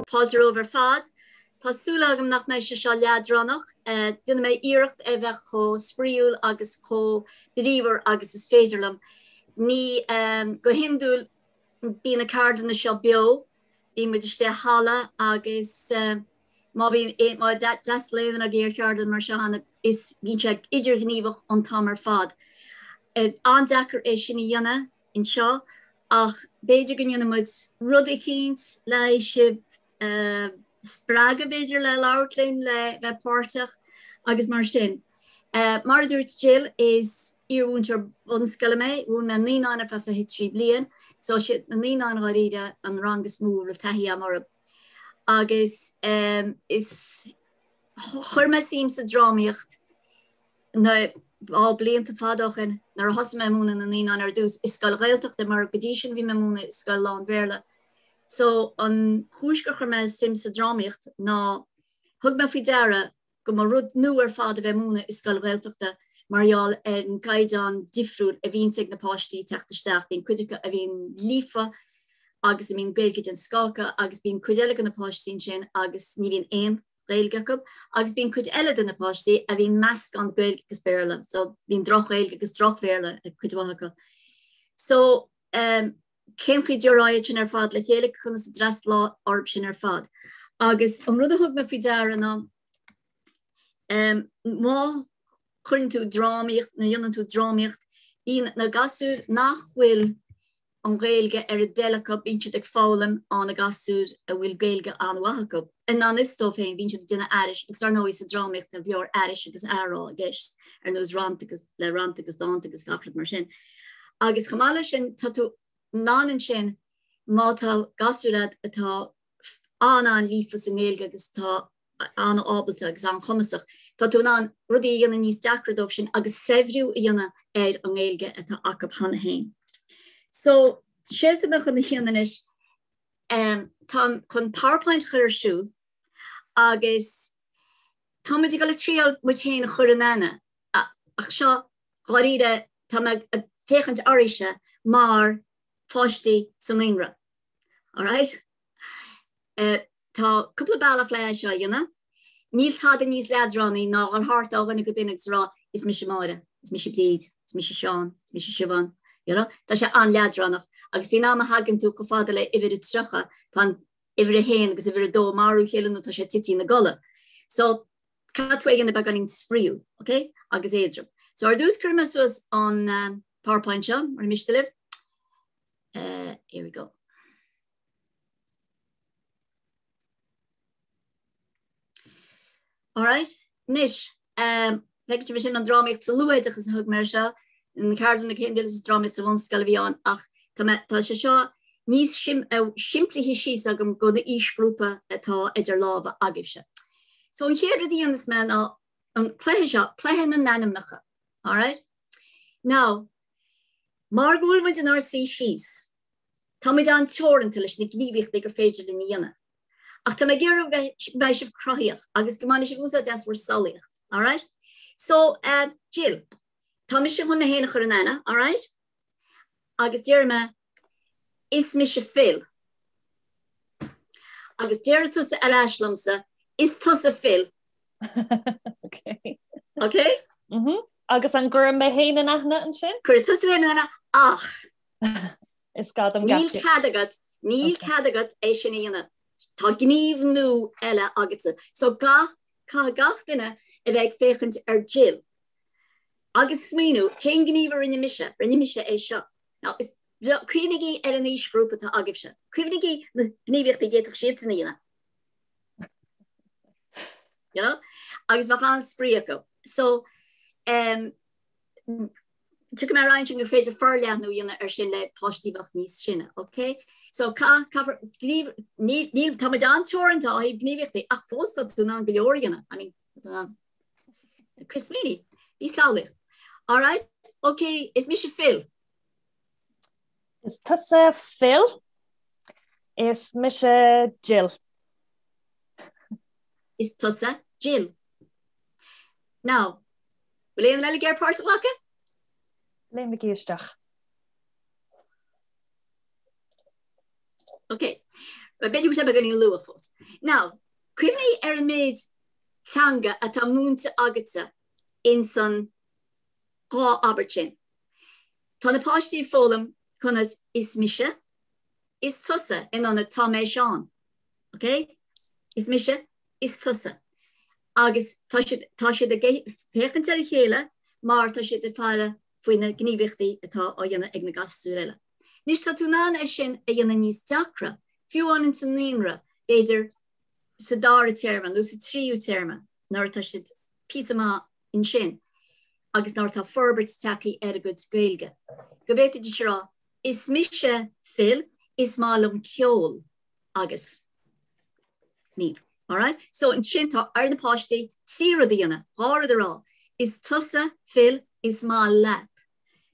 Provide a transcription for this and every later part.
Fáilte romhaibh ar fad. Tá súil agam nach mbeidh sé seo leadránach. Déanfaidh mé iarracht é bheith chomh spraíúil agus chomh bríomhar agus is féidir liom. Ní go hiondúil bíonn na ceardlanna seo beo, bíonn muid istigh i halla agus má bhíonn má d'fhreastail aon duine agaibh ar cheardlann mar seo cheana is bíonn sé idirghníomhach an t-am ar fad. An-deacair é sin a dhéanamh anseo ach b'fhéidir go ndéanfaidh muid rud eicínt le sibh a spreagadh, b'fhéidir, le labhairt linn, le bheith páirteach agus mar sin. Mar a dúirt Jill, is iarmhúinteoir bunscoile mé, mhúin mé naíonáin ar feadh 23 bliain, so siad na naíonáin dháiríre an rang is mó a bhfuil taithí agam orthu. Agus is chuir mé suim sa drámaíocht na á blianta fada ó shin nuair a thosaigh mé ag múineadh na naíonáin ar dtús i scoil Ghaeltachta mar go dtí sin bhí mé ag múineadh i scoil lán-Bhéarla. So an chúis gur chuir mé suim sa drámaíocht ná thug mé faoi deara go mba rud nua ar fad a bheith ag múineadh i scoil Ghaeltachta mar gheall ar an gcaighdeán difriúil a bhíonns ag na páistí ag teacht isteach. Bíonn cuid acu a bhíonn líofa agus a mbíonn Gaeilge den scoth acu agus bíonn cuid eile de na páistí ansin agus ní bhíonn aon Ghaeilge acu agus bíonn cuid eile de na páistí a bhíonn meascán Gaeilge agus Béarla, so bíonn droch-Ghaeilge agus droch-Bhéarla ag cuid mhaith acu. So um, cén chaoi a dtabharfá iad sin ar fad le chéile, conas a d'fhreastalófá orthu sin ar fad. Agus an rud a thug mé faoi deara ná um, má chuireann tú drámaíocht, nó dhéanann tú drámaíocht, bíonn na gasúir nach bhfuil an Ghaeilge ar a dtoil acu, bíonn siad ag foghlaim ó na gasúir a bhfuil Gaeilge an-mhaith acu. I ngan fhios dóibh féin, bíonn siad ag déanamh aithris agus ar ndóigh sa drámaíocht tá go leor aithris agus athrá i gceist, ar nós rannta agus le rannta agus dánta agus gach rud mar sin. Agus chomh maith leis sin, tá tú in ann ansin má tá gasúir agat atá an-an-líofa sa nGaeilge agus atá an-ábalta agus an-chumasach, tá tú in ann rudaí a dhéanamh níos deacra dóibh sin agus saibhriú a dhéanamh ar an nGaeilge atá acu cheana féin. So, séard atá mé chun a dhéanamh anois, um, táim chun PowerPoint a chur ar siúl agus táimid ag dul ag triail muid féin a chur in aithne ach seo dháiríre tá mé ag féachaint oraibhse mar pháistí sa naíonra. Alright? Tá cúpla bealach le é seo a dhéanamh. Níl tada níos leadránaí ná dhul thart ó dhuine go duine agus rá 'Is mise Máire, is mise Bríd, is mise Seán, is mise Siobhán'. You know? Tá sé an-leadránach. Agus faoin am a thagann tú chomh fada le uimhir a 30, tá an uimhir a haon agus uimhir a dó ag marú a chéile nó tá sé tite ina gcodladh. So, caithfidh tú é a dhéanamh beagáinín spraíúil, ok? Agus éadrom. So, ar dtús cuirfidh mé suas an PowerPoint seo, mar miste libh. Uh, here we go. Alright, anois, um, feicfidh sibh sin an drámaíocht sa luathoideachas a thug mé seo, na ceardlanna céim is drámaíocht sa bhunscoil a bhí ann ach tá mé tá sé seo níos sim, uh, simplithe síos agam don aoisghrúpa atá idir lámha agaibhse. So an chéad rud a dhéanfas mé ná an cluiche seo, cluiche na n-ainmneacha. Alright? Now, mar go bhfuil muid inár suí síos, Tá muid an-teoranta leis na gníomhaíochtaí gur féidir linn a dhéanamh. Ach tá mé ag iarraidh go mbeidh sibh cruthaíoch agus go mbainfidh sibh úsáid as bhur samhlaíocht. Alright? So, uh, Jill, tá mise chun mé féin a chur in aithne, alright? Agus déarfaidh mé, is mise Phil. Agus déarfaidh tusa ar ais liomsa, is tusa Phil. Okay. Okay? Mm -hmm. Agus an gcuirim mé féin in aithne ansin? Cuirfidh tusa féin in aithne ach Is gá dom Níl cead agat, níl cead agat é sin a dhéanamh. Tá gníomh nua eile agatsa. So gach, caithfidh gach duine a bheith ag féachaint ar Jill agus smaoineamh cén gníomh a rinne mise, rinne mise é seo. Now, is cuimhnigí ar an aoisghrúpa atá agaibhse. Cuimhnigí na gníomhaíochtaí a d'fhéadfadh siadsan a dhéanamh. You know? Agus bheadh an-spraoi acu. So, um, Tiocfaidh mé ar aghaidh ansin gur féidir forleathnú a dhéanamh air sin le páistí a bheadh níos sine, ok? So caithfear gníomh, níl, níl, tá muid an-teoranta ó thaobh gníomhaíochtaí ach fós tá tú in ann go leor a dhéanamh. I mean, tá tú in ann. Chris Meaney, bí samhlaíoch. All right, ok, is mise Phil. Is tusa Phil. Is mise Jill. Is tusa Jill. Now, Bhfuil aon eile ag iarraidh páirt a ghlacadh? Léimigí isteach. Ok. B'fhéidir go bhfuil sé beagáinín luath fós. Now, cuimhnigh ar an méid teanga atá múinte agatsa ins an dá abairt sin. Tá na páistí ag foghlaim conas is mise, is tusa in ionad tá mé Seán. Ok? Is mise, is tusa. Agus tá siad, tá siad ag féachaint ar a chéile mar tá siad ag faire faoi na gníomhaíochtaí atá á dhéanamh ag na gasúir eile. Anois tá tú in ann é sin a dhéanamh níos deacra, fiú amháin ins an naíonra, b'fhéidir sa dara téarma nó sa tríú téarma nuair atá siad píosa maith ansin agus nuair atá forbairt tagtha ar a gcuid Gaeilge, go bhféadfaidís a rá, 'Is mise Phil, is maith liom ceol agus Niamh. Alright? So ansin tá ar na páistí trí rud a dhéanamh, dhá rud a rá, 'Is tusa Phil, is maith leat.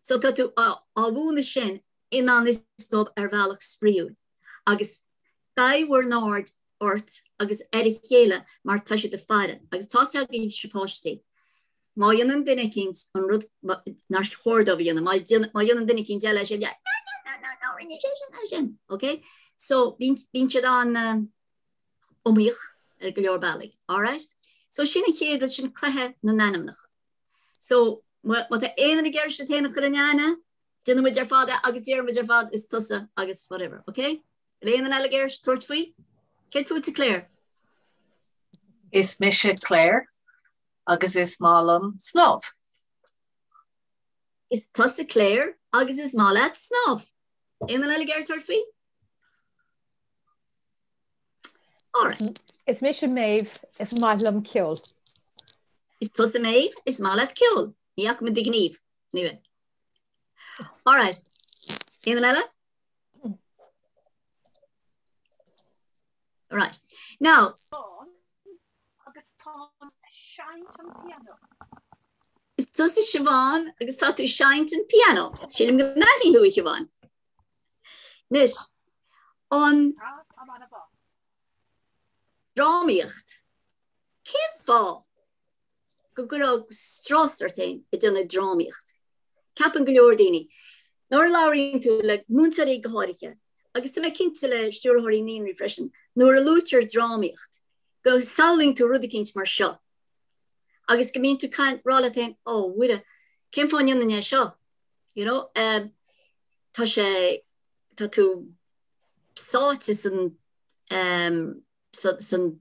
So tá tú á mhúineadh sin i ngan fhios dóibh ar bhealach spraíúil agus beidh bhur n-aird ort agus ar a chéile mar tá siad ag faire agus tá's agaibhse páistí má dhéanann duine eicínt an rud nár chóir dóibh a dhéanamh, má dhéanann duine eicínt eile é sin, no, no, no, no, no, rinne sé sin, é sin, ok? So bíonn siad an-iomaíoch ar go leor bealaí, alright? So sin an chéad rud, sin cluiche na n-ainmneacha. So má tá aon duine ag iarraidh iad féin a chur in aithne, déanann muid ar fad é agus deireann muid ar fad is tusa agus whatever, ok? Bhfuil aon duine eile ag iarraidh tabhairt faoi? Céard fútsa Claire? Is mise Claire agus is maith liom snámh. Is tusa Claire agus is maith leat snámh. Aon duine eile ag iarraidh tabhairt faoi? Alright. Is mise Maeve, is maith liom ceol. Is tusa Maeve, is maith leat ceol. Ní fhaca muid do ghníomh. Anyway. Alright. Aon duine eile? Alright. Now. Agus táim ag seinnt an pianó. Is tusa Siobhán agus tá tú ag seinnt an pianó. Sílim go n-aithním thú a Shiobhán. Anois, an drámaíocht. Cén fáth go gcuirfeá strus ort féin ag déanamh drámaíocht? Ceapann go leor daoine, nuair a labhraíonn tú le múinteoirí go háirithe, agus tá mé cinnte le stiúrthóirí naíonraí freisin, nuair a luaitear drámaíocht, go samhlaíonn tú rud eicínt mar seo agus go mbíonn tú ag rá leat féin, 'Ó, Mhuire, cén fáth a ndéanfainn é seo? You know, tá sé, tá tú sáite san, san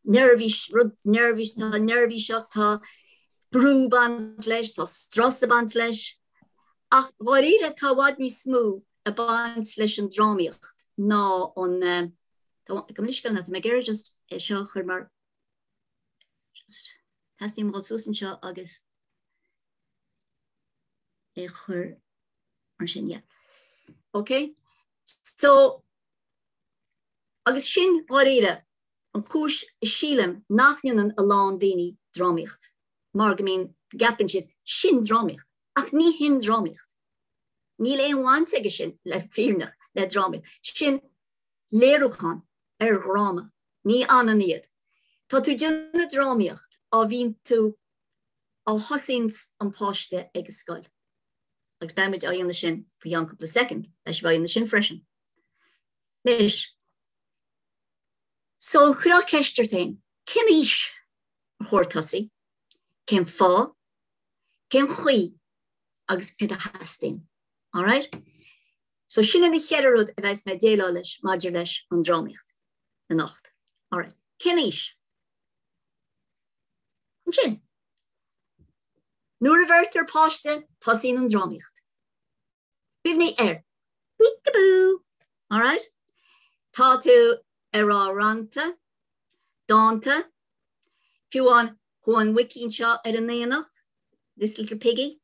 neirbhís, rud neirbhís, tá neirbhíseach, tá brú ag baint leis, tá strus ag baint leis. Ach dháiríre tá i bhfad níos mó ag baint leis an drámaíocht ná an, tá, gabh mo leithscéal, tá mé ag iarraidh just é seo a chur mar, just, teastaíonn uaim dul suas anseo agus é chur mar sin, yeah. Ok? So, agus sin dháiríre an chúis sílim nach ndéanann a lán daoine drámaíocht, mar go mbíonn, gceapann siad, sin drámaíocht. Ach ní hin drámaíocht. Níl aon bhaint aige sin le fírinneach le drámaíocht. Sin léiriúchán ar dhráma. Ní ionann iad. Tá tú ag déanamh drámaíocht á bhíonn tú á thosaíonn an páiste ag an scoil. Agus beidh muid á dhéanamh sin faoi cheann cúpla soicind, beidh sibh á dhéanamh sin freisin. Anois, so cuir ceist ort féin, cén aois ar chóir tosaí? Cén fáth? Cén chaoi? Agus céard a theastaíonn? Alright? So sin na ceithre rud a bheas mé ag déileáil leis maidir leis an drámaíocht anocht. Alright. Cén aois? Ansin, nuair a bheirtear páiste, tosaíonn an drámaíocht. Cuimhnigh air. Peekaboo! Alright? Tá tú ag rá rannta, dánta, fiú amháin chuaigh an muicín seo ar an aonach, this little piggy,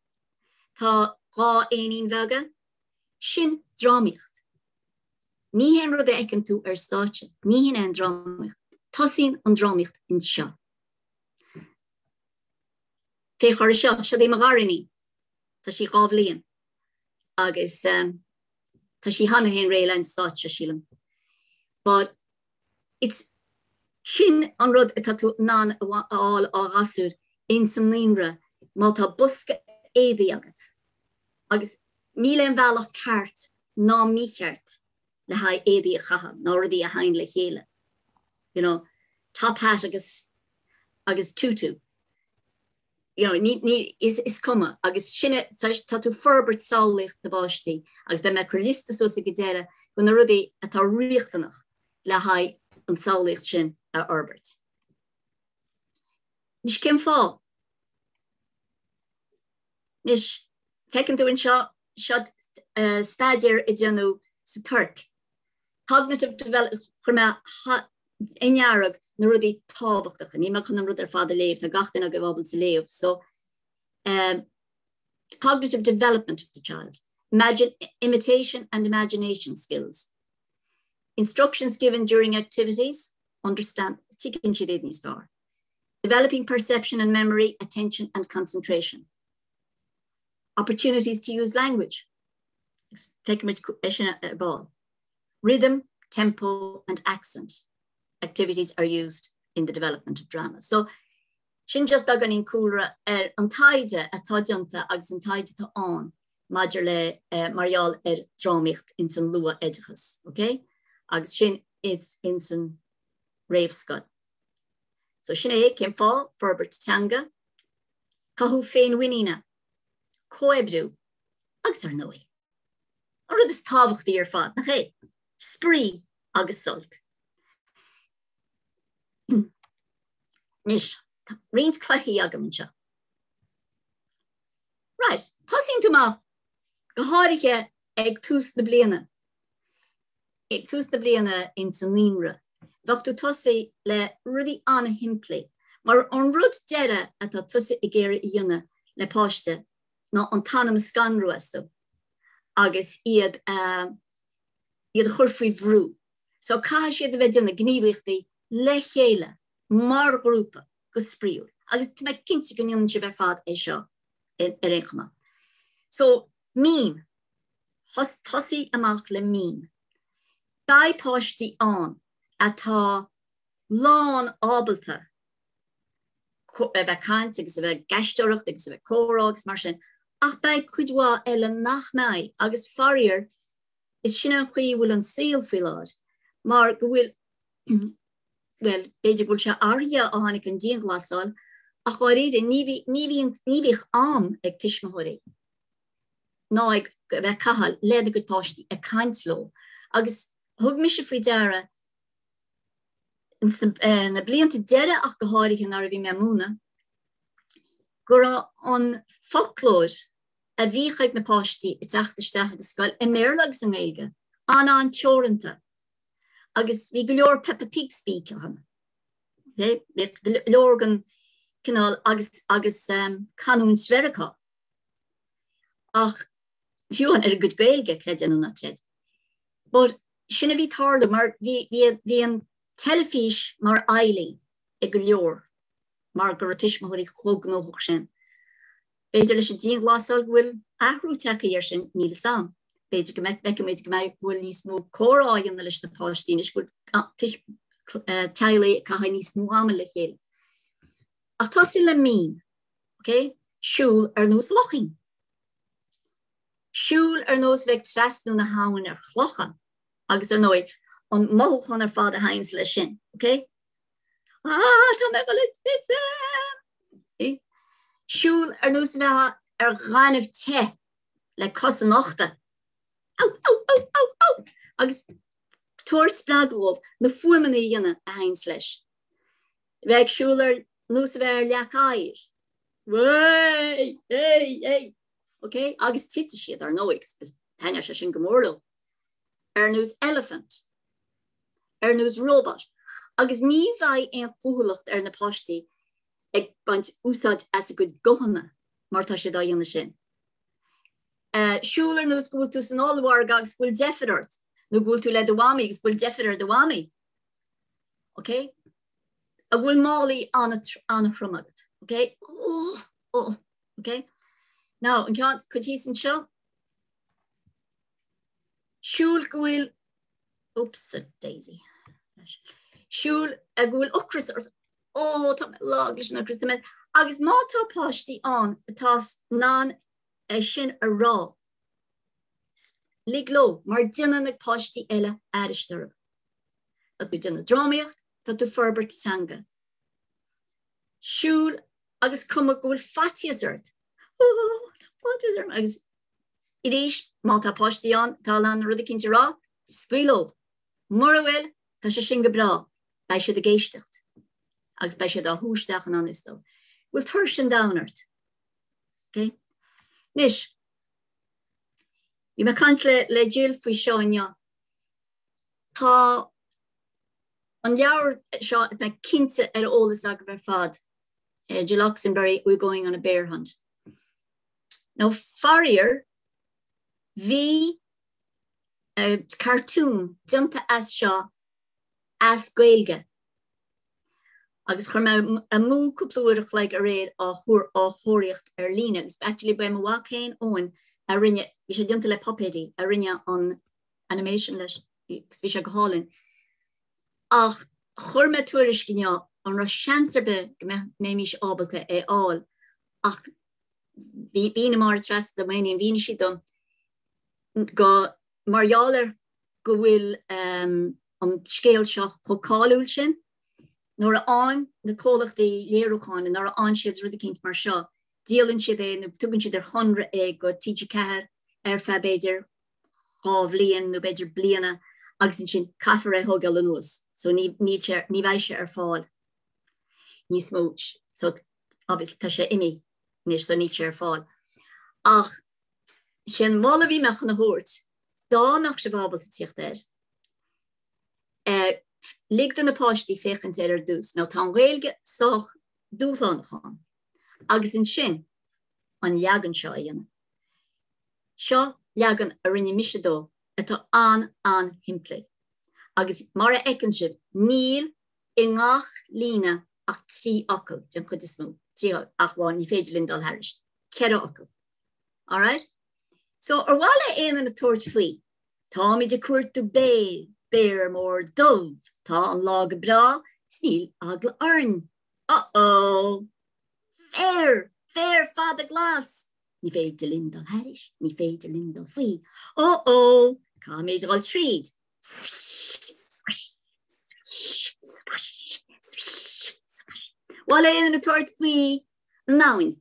tá dhá éinín bheaga, sin drámaíocht. Ní hé an rud a fheiceann tú ar stáitse, ní hin é an drámaíocht. Tosaíonn an drámaíocht anseo. Féach orthu seo, seo í mo ghariníon. Tá sí 2 bhliain agus tá sí cheana féin réidh le an stáitse, sílim. But it's sin an rud atá tú in ann a fháil ó ghasúr ins an naíonra má tá bosca éadaí agat agus níl aon bhealach ceart ná mícheart. le haghaidh éadaí a chaitheamh ná rudaí a théann le chéile. You know, top hat agus agus tutu. You know, ní, ní, is, is cuma agus sin tá, tá tú ag forbairt samhlaíocht na bpáistí agus beidh mé ag cur liosta suas ag an deireadh de na rudaí atá riachtanach le haghaidh an tsamhlaíocht sin a fhorbairt. Anois cén fáth? Anois, feiceann tú anseo, seo staidéar a déanadh sa Tuirc. Cognitive development, chuir mé i ndearg na rudaí tábhachtacha. Níl mé chun an rud ar fad a léamh, tá gach duine agaibh ábalta léamh. So, um, cognitive development of the child, imagine, imitation and imagination skills. Instructions given during activities, understand, tuigeann siad iad níos fearr. Developing perception and memory, attention and concentration. Opportunities to use language. Feicfimid é sin ar ball. Rhythm, tempo and accent. Activities are used in the development of drama. So sin just beagáinín cúlra ar an taighde atá déanta agus an taighde atá ann maidir le eh, mar gheall ar drámaíocht ins an luath-oideachas, okay? Agus sin is ins an réamhscoil. So sin é cén fáth, forbairt teanga, cothú féinmhuiníne, comhoibriú agus ar ndóigh, an rud is tábhachtaí ar fad, nach é? Spraoi agus sult. Anois, tá roinnt cluichí agam anseo. Right, tosaíonn tú amach go háirithe ag tús na bliana. Ag tús na bliana ins an naíonra, bheadh tú tosaí le rudaí an-shimplí, mar an rud deireadh atá tusa ag iarraidh a dhéanamh le páiste ná an t-anam a scanrú astu agus iad a iad a chur faoi bhrú. So caithfidh siad a bheith ag déanamh gníomhaíochtaí le chéile mar ghrúpa go spraíúil. Agus tá mé cinnte go ndéanann sibh ar fad é seo ar aon chuma. So, mím. Tosaigh amach le mím. Beidh páistí ann atá lán ábalta a bheith ag caint agus a bheith ag aisteoireacht agus a bheith ag comhrá agus mar sin, ach beidh cuid mhaith eile nach mbeidh agus faraor is sin an chaoi a bhfuil an saol faoi láthair mar go bhfuil bhuel, b'fhéidir go bhfuil sé athraithe ó tháinig an dianghlasáil ach dháiríre ní bhí, ní bhíonn, ní bhíodh am ag tuismitheoirí ná ag a bheith ag caitheamh lena gcuid páistí, ag caint leo. Agus thug mise faoi deara ins na blianta deireadh ach go háirithe nuair a bhí mé ag múineadh, go raibh an foclóir a bhíodh ag na páistí ag teacht isteach ag an scoil, i mBéarla agus i nGaeilge, an-an-teoranta. Agus bhí go leor Peppa Pig speak ann. Okay? Bhí go leor den cineál agus, agus um, canúint Mheiriceá. Ach fiú ar a gcuid Gaeilge, creid é nó ná creid. But sin a bhí ag tarlú mar bhí, bhí, bhí an teilifís mar fheighlí ag go leor mar go raibh tuismitheoirí chomh gnóthach sin. B'fhéidir leis an dianghlasáil go bhfuil athrú tagtha air sin, níl 'fhios a'm. B'fhéidir go bhfeicfimid go mbeidh, go bhfuil níos mó comhrá á dhéanamh leis na páistí anois, go bhfuil teaghlaigh ag caitheamh níos mó ama le chéile. Ach tosaigh le mím, ok? Siúl ar nós luchín. Siúl ar nós bheith ag trasnú na habhann ar chlocha agus ar ndóigh an mothúchán ar fad a théanns leis sin, ok? Ah, tá mé ag dul a titim! Siúl ar nós a bheith ar ghaineamh te le cosa nochta. Au, au, au, au, au! Agus tabhair spreagadh dóibh na fuaimeanna a dhéanamh a théanns leis. Bheith ag siúl ar nós a bheith ar leac oighir. Wéi! Éi! Éi! Ok? Agus titfidh siad, ar ndóigh, agus taitneoidh sé sin go mór leo. Ar nós elephant. Ar nós robot. Agus ní bheidh aon chúthaileacht ar na páistí ag baint úsáid as a gcuid guthanna mar tá siad á dhéanamh sin. Siúl ar nós go bhfuil tú san ollmhargadh agus go bhfuil deifir ort, nó go bhfuil tú le do mhamaí agus go bhfuil deifir ar do mhamaí. Ok? A bhfuil málaí an-throm agat. Ok? Oh, oh, ok? Now, an ceann cuid thíos anseo. Siúl go bhfuil Oops a daisy. Siúl go bhfuil ocras ort. Ó, tá mé lag leis an ocras, tá mé. Agus má tá páistí ann atá in ann é sin a rá. Lig leo, mar déanann na páistí eile airist orthu. Tá tú ag déanamh drámaíocht, tá tú ag forbairt teanga. Siúl agus cuma go bhfuil faitíos ort. Ó, tá faitíos orm! Agus arís, má tá páistí ann atá in ann rud eicínt a rá, scaoil leo. Mura bhfuil, tá sé sin go breá, beidh siad ag éisteacht agus beidh siad á shú isteach i ngan fhios dóibh. Bhfuil tuirse an domhain ort? Ok? Anois, bhí mé ag caint le, le Jill faoi seo inniu. Tá an leabhar seo, tá mé cinnte ar eolas agaibh ar fad, Jill Oxenbury, We're Going on a Bear Hunt. Now, faraor, bhí cartún déanta as seo as Gaeilge agus chuir mé amú cúpla uair a chloig aréir á thóraíocht ar líne agus actually ba é mo mhac féin Eoin a rinne, bhí sé déanta le puipéidí, a rinne an animation leis, bhí sé go hálainn. Ach chuir mé tuairisc inniu an raibh seans ar bith go mbeimis ábalta é a fháil ach bhí mhínigh Máire Treasa dom, mhínigh sí dom go, mar gheall ar go bhfuil an scéal seo chomh cáiliúil sin, nuair a fhaigheann na comhlachtaí léiriúcháin, nuair a fhaigheann siad rud eicínt mar seo, díolann siad é nó tugann siad ar chonradh é go TG4 ar feadh b'fhéidir 2 bhliain nó b'fhéidir bliana agus ansin caithfear é a thógáil anuas so ní, níl sé, ní bheidh sé ar fáil níos mó. So obviously tá sé imithe anois so níl sé ar fáil. Ach Sé an moladh a bhí mé chun a thabhairt, dá mbeadh sibh ábalta tíocht air, lig do na páistí féachaint air ar dtús, nó tá an Ghaeilge sách dúshlánach ann, agus ansin an leagan seo a dhéanamh. Seo leagan a rinne mise dó atá an-an-shimplí. Agus mar a fheiceann sibh, níl i ngach líne ach 3 fhocal, den chuid is mó, 3 fhocal, ach amháin, ní féidir linn dul thairis, 4 fhocal. Alright? So, ar mhaith le aon duine tabhairt faoi? Táimid ag cuartú béir, béar mór dubh. Tá an lá go breá 's níl eagla orainn. Uh-oh! Féar! Féar fada glas! Ní féidir linn dul thairis, ní féidir linn dul faoi. Uh-oh! Caithfimid dul tríd. Swish! Swish! Swish! Swish! Swish! Swish! Mhaith le aon duine tabhairt faoi an abhainn?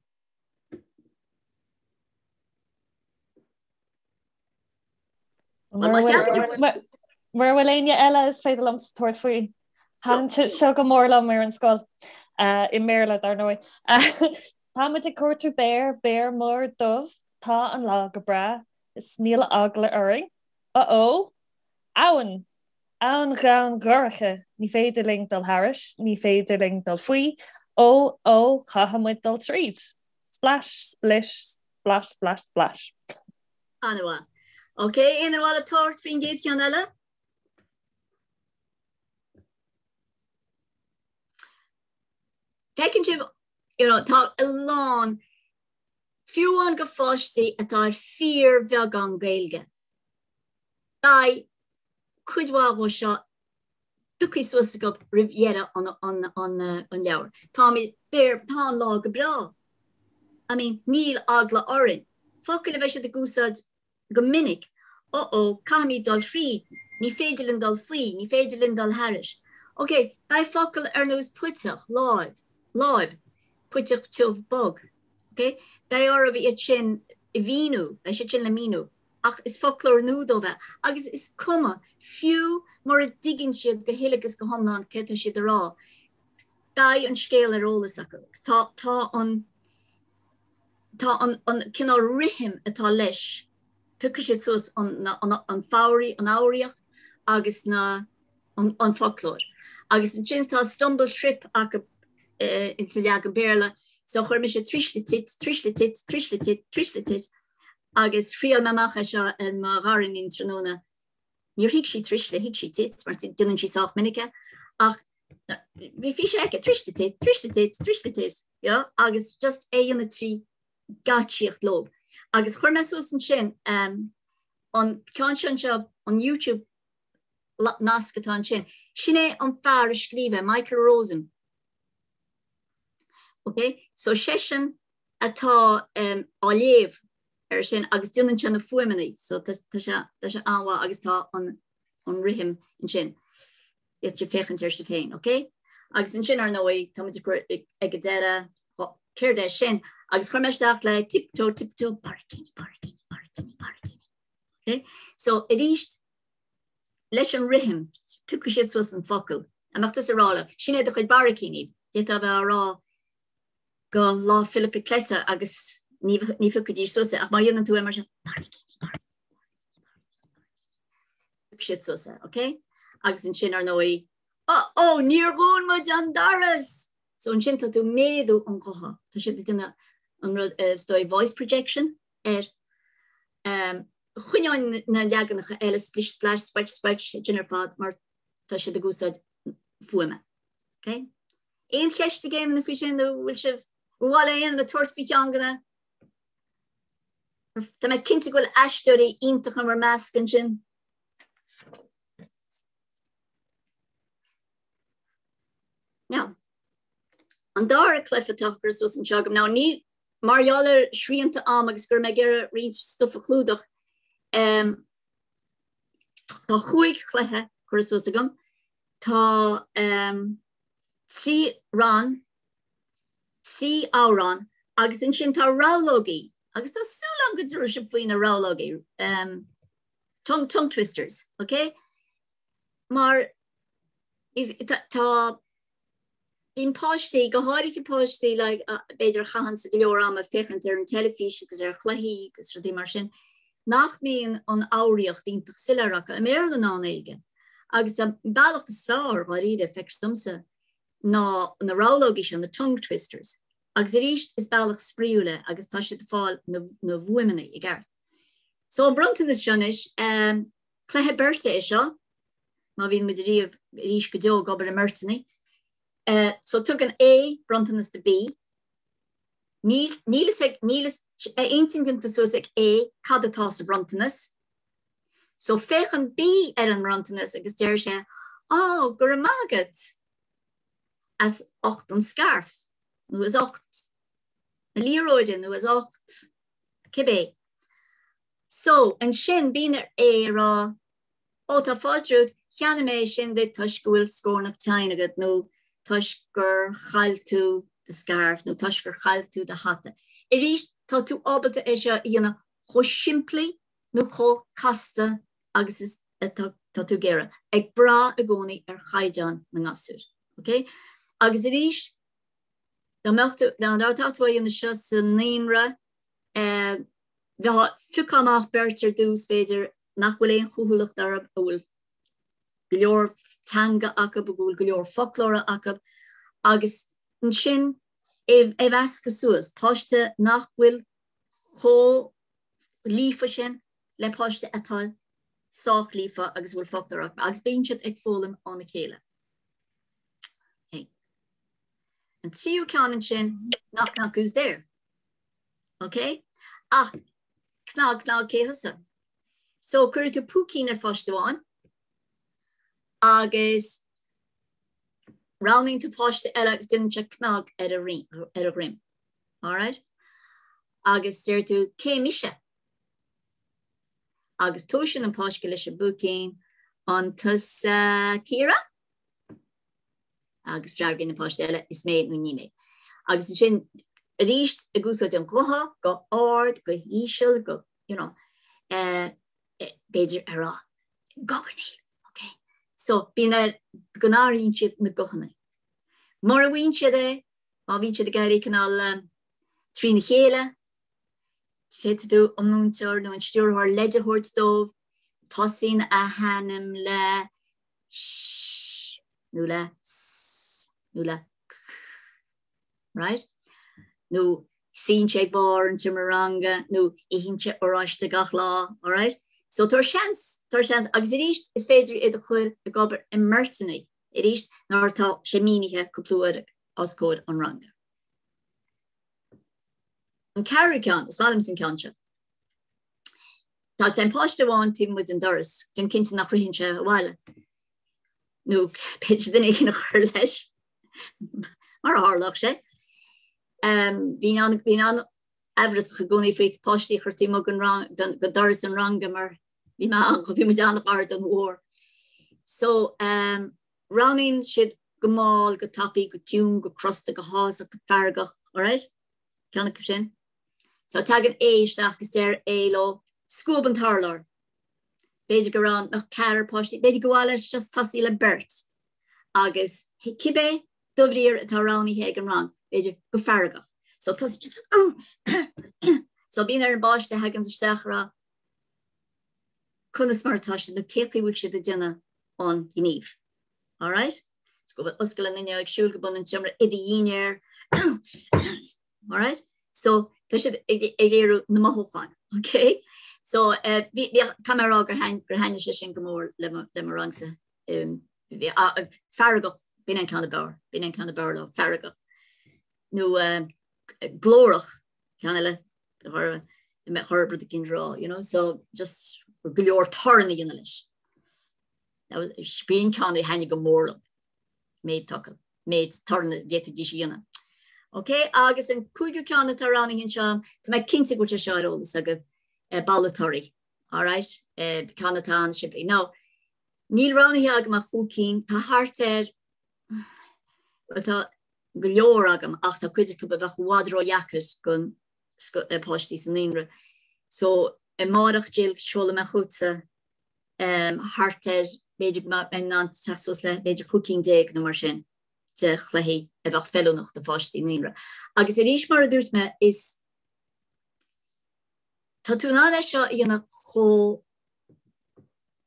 Mura bhfuil éinne eile is féidir liomsa tabhairt faoi. Thaitin sé seo go mór liom ar an scoil i mBéarla dar ndóigh. Táimid ag cuartú béar, béar mór dubh, tá an lá go breá, is níl eagla orainn. Uh-oh! Abhainn! Abhainn dhomhain dhorcha, ní féidir linn dul thairis, ní féidir linn dul faoi, ó, ó, caithfidh muid dul tríd. Splash, splish, splash, splash, splash. An-mhaith. Ok, aon duine le tabhairt faoin gcéad cheann eile? Feiceann sibh, you know, tá a lán, fiú amháin go pháistí atá ar fíorbheagán Gaeilge. Beidh cuid mhaith dhó seo pioctha suas acu roimh dheireadh an leabhair. Táimid, béar, tá an lá go breá. I mean, níl eagla orainn. Focail a bheidh siad ag úsáid go minic, uh-oh, caithfimid dul thríd, ní féidir linn dul faoi, ní féidir linn dul thairis. Ok, beidh focail ar nós puiteach, láib, láib, puiteach tiubh bog. Ok, beidh oraibh iad sin a mhíniú, beidh siad sin le míniú. ach is foclóir nua dóibh é, agus is cuma, fiú mura dtuigeann siad go huile agus go hiomlán céard tá siad a rá, beidh an scéal ar eolas acu. Agus tá, tá an, tá an, an cineál rithim atá leis, piocfaidh siad suas an, an, an foghraí, an fhoghraíocht agus na, an, an foclóir. Agus ansin tá stumble trip acu eh, insa leagan Béarla, so chuir mise truisle tit, truisle tit, truisle tit, truisle tit, Agus thriail mé amach é seo ar mo ghariníon tráthnóna. Níor thuig sí truisle, thuig sí tit, mar déanann sí sách minic é, ach bhí sé aici, truisle tit, truisle tit, truisle tit, you know, agus just é a dhéanamh trí geáitsíocht leo. Agus chuir mé suas ansin um, an ceann seo anseo, an YouTube nasc atá ansin. Sin é an fear a scríobh é, Michael Rosen. Okay? So seisean atá um, á léamh. air sin agus déanann sé na fuaimeanna so tá sé tá sé an-mhaith agus tá an an rithim ansin. D'fhéadfadh sibh féachaint air sibh féin, ok? Agus ansin ar ndóigh tá muid ag cur ag an deireadh céard é sin agus chuir mé isteach le tiptoe tiptoe barraicíní barraicíní barraicíní barraicíní. Ok? So arís leis an rithim piocfaidh siad suas an focal. An mbeadh tusa ag rá leo, sin é do chuid barraicíní, d'fhéadfá a bheith á rá go Lá Fhéile Cleite agus ní phiocfaidís suas é ach má dhéanann tú é mar seo barraicíní barraicíní piocfaidh siad suas é, ok? Agus ansin ar ndóigh, oh, oh, níor dhún muid an doras! So ansin tá tú ag méadú an ghutha, tá siad ag déanamh an rud is dóigh voice projection air. Um, choinneoinn na leaganacha eile splish splash squelch squelch sin ar fad mar tá siad ag úsáid fuaime. Okay? Aon cheist ag aon duine faoi sin nó bhfuil sibh ar mhaith le aon duine tabhairt faoi cheann de na Tá mé cinnte go bhfuil aisteoirí iontacha in bhur measc ansin. Now, an dara cluiche atá curtha suas anseo agam, now ní mar gheall ar shrianta ama agus go raibh mé ag iarraidh roinnt stuif a chlúdach, um, tá chúig chluiche curtha suas agam. Tá um, 3 rann, 3 amhrán agus ansin tá rabhlógaí agus tá súil agam go dtabharfaidh sibh faoi na rabhlógaí, um, tongue, tongue twisters, ok? Mar is, tá, tá bíonn páistí, go háirithe páistí like, b'fhéidir a chaitheann go leor ama ag féachaint ar an teilifís agus ar chluichí agus rudaí mar sin, nach mbíonn an fhoghraíocht iontach soiléir acu, i mBéarla ná i nGaeilge. Agus an bealach is fearr, dháiríre, feictear domsa, ná na rabhlógaí seo, na tongue twisters. Agus arís, is bealach spraíúil é agus tá siad ag fáil na bhfuaimeanna i gceart. So an bronntanas seo anois, cluiche beirte é seo, má bhíonn muid ariamh arís go deo ag obair i mbeirteanna. So tugann A bronntanas do B. Níl níl níl a intinn déanta suas ag A cad atá sa bhronntanas. So féachann B ar an mbronntanas agus deir sé, Á, go raibh maith agat as ucht an scairf, nó as ucht na liathróide, nó as ucht cibé. So, ansin bíonn ar A a rá, Ó, tá fáilte romhat, cheannaigh mé é sin duit toisc go bhfuil scornach tinn agat, nó toisc gur chaill tú do scairf, nó toisc gur chaill tú do hata. Arís, tá tú ábalta é seo a dhéanamh chomh simplí nó chomh casta agus is atá tú ag iarraidh, ag brath i gcónaí ar chaighdeán na ngasúr. Ok? Agus arís, dá mbeadh tú, dá mbeadh tú á dhéanamh seo sa naíonra, eh, bheifeá ag piocadh amach beirt ar dtús, b'fhéidir, nach bhfuil aon chúthaileacht orthu, a bhfuil go leor teanga acu, a bhfuil go leor foclóra acu, agus ansin é a mheascadh suas, páiste nach bhfuil chomh líofa sin le páiste atá sách líofa agus a bhfuil foclóir acu agus bíonn siad ag foghlaim óna chéile. Okay. An tríú ceann ansin knock knock who's there. Ok? Ach cnag cnag cé thusa. So cuirfidh tú púicín ar pháiste amháin agus roghnaíonn tú páiste eile agus déanann sé cnag ar a ar a dhroim. Alright? Agus deir tú, cé mise? Agus toisíonn an páiste leis an bpúicín, an tusa Ciara? Agus freagraíonn an páiste eile, is mé nó ní mé. Agus ansin arís ag úsáid an ghutha go ard, go híseal, go, you know, eh, eh, b'fhéidir a rá, gogarnaíl, ok? So bíonn air go n-athraíonn siad na guthanna. Mura bhfaigheann siad é, Má bhíonn siad ag éirí cineál trína chéile, féadfaidh tú an múinteoir nó an stiúrthóir leid a thabhairt dóibh, tosaíonn a hainm le sh nó le s nó le k, right? Nó suíonn sé ag barr an tseomra ranga nó itheann sé oráiste gach lá, alright? So tabhair seans, tabhair seans agus arís is féidir iad a chur ag obair i mbeirteanna. Arís, nuair atá sé mínithe cúpla uair os comhair an ranga. An ceathrú ceann, is maith liomsa an ceann seo. Tá an páiste amháin taobh amuigh den doras, déan cinnte nach ritheann sé abhaile. Nó b'fhéidir duine éigin a chur leis, mar a tharlódh sé. Bhí an Aimhreasach i gcónaí faoi páistí a chur taobh amuigh den rang, de doras an ranga mar bhí mé an, bhí muid an-ghar don mhór. So um, roghnaíonn siad go mall, go tapaidh, go ciúin, go crosta, go háthasach, go feargach, alright? Ceann acu sin. So tagann A isteach agus deir A leo, scuab an t-urlár. B'fhéidir go raibh nach ceathrar páistí, b'fhéidir gur mhaith leis just tosaí le beirt. Agus cibé dobhriathar atá roghnaithe ag an rang, b'fhéidir go feargach. So tosaíonn siad So bíonn ar an bpáiste a thagann isteach a rá conas mar atá siad nó cé chaoi bhfuil siad ag déanamh an ghníomh. Alright? So go oscail an fhuinneog, siúl go bun an tseomra i do dhinnéar. Alright? So tá siad ag léiriú na mothúcháin. Okay? So uh, tá mé rá gur thaitnigh sé sin go mór le mo rangsa. Um, feargach, b'in an ceann ab fhearr, b'in an ceann ab fhearr leo, feargach. Nó glórach, ceann eile chuir rud éicint rá, you know, so just go leor torann a dhéanamh leis. B'in ceann a thaitnigh go mór liom, méid focal, méid torann a d'fhéadfaidís a dhéanamh. Ok, agus an cúigiú ceann atá roghnaithe anseo, tá mé cinnte go bhfuil sé seo ar eolas agaibh, babhla torthaí. Alright, ceann atá an-simplí. Now, Níl roghnaithe agam ach chúig cinn, tá thart ar, bhuel tá go leor agam ach tá cuid acu a bheadh i bhfad ródheacair do páistí sa naíonra. So amárach Jill seolfaidh mé chugatsa thart ar b'fhéidir go mbeidh mé in ann teacht suas le b'fhéidir 15 cinn nó mar sin de chluichí a bheadh feiliúnach do pháistí naíonra. Agus arís mar a dúirt mé is tá tú in ann é seo a dhéanamh chomh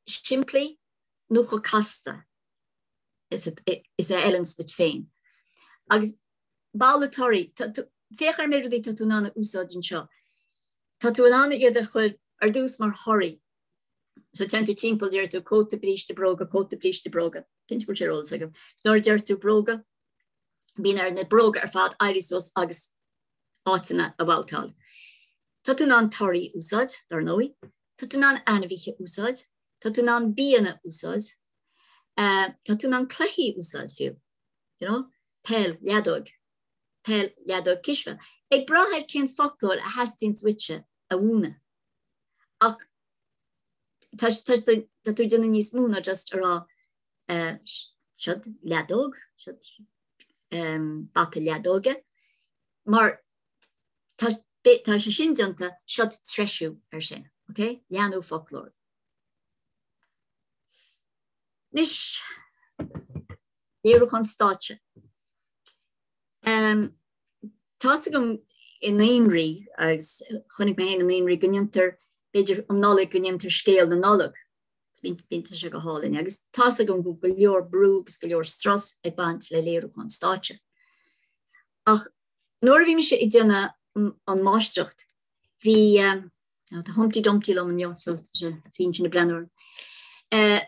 simplí nó chomh casta is a fheileanns duit féin. Agus babhla torthaí, féach ar an méid rudaí atá tú in ann a úsáid anseo. Tá tú in ann iad a chur ar dtús mar thorthaí. So téann tú timpeall, deir tú cóta, bríste, bróga, cóta, bríste, bróga. Cinnte go bhfuil sé ar eolas agaibh. Nuair a deir tú bróga, bíonn ar na bróga ar fad éirí suas agus áiteanna a bhabhtáil. Tá tú in ann torthaí a úsáid, dar ndóigh. Tá tú in ann ainmhithe a úsáid. Tá tú in ann bianna a úsáid. Tá tú in ann cluichí a úsáid fiú. You know? Peil, leadóg. Peil, leadóg, cispheil. Ag brath ar cén foclóir a theastaíonn uaitse a mhúineadh. Ach tá tá tú ag déanamh níos mó ná just a rá siod leadóg, siod bata leadóige, mar tá tá sé sin déanta, siod treisiú ar sin, ok? Leathnú foclóir. Anois, léiriúchán stáitse. Um, Tá's agam i naíonraí agus chonaic mé féin i naíonraí go ndéantar, b'fhéidir um Nollaig go ndéantar scéal na Nollag. Bíonn sé go hálainn agus tá's agam go go leor brú agus go leor strus ag baint le léiriúchán stáitse. Ach nuair a bhí mise ag déanamh an máistreacht, bhí tá Humpty Dumpty liom inniu so sin sin ag breathnú orm.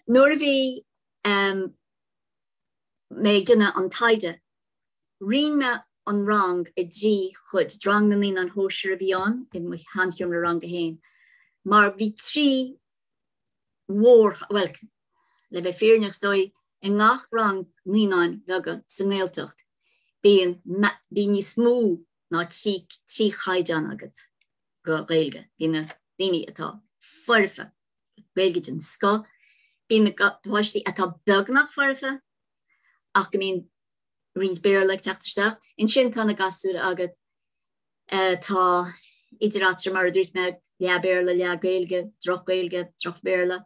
Nuair a bhí mé ag déanamh an taighde, roinn mé an rang i dtrí chuid, rang na naíonán shóisir a bhí ann i mo sheansheomra ranga féin, mar bhí trí mhór, bhuel, le bheith fírinneach is dóigh, i ngach rang naíonáin bheaga sa nGaeltacht, bíonn, bíonn níos mó ná 3, 3 chaighdeán agat go Ghaeilge. Bíonn na daoine atá foirfe, Gaeilge den scoth, bíonn na páistí atá beagnach foirfe ach go mbíonn roinnt Béarla ag teacht isteach. Ansin tá na gasúir agat atá idir eatarthu, mar a dúirt mé, leath Béarla, leath Gaeilge, droch-Ghaeilge, droch-Bhéarla.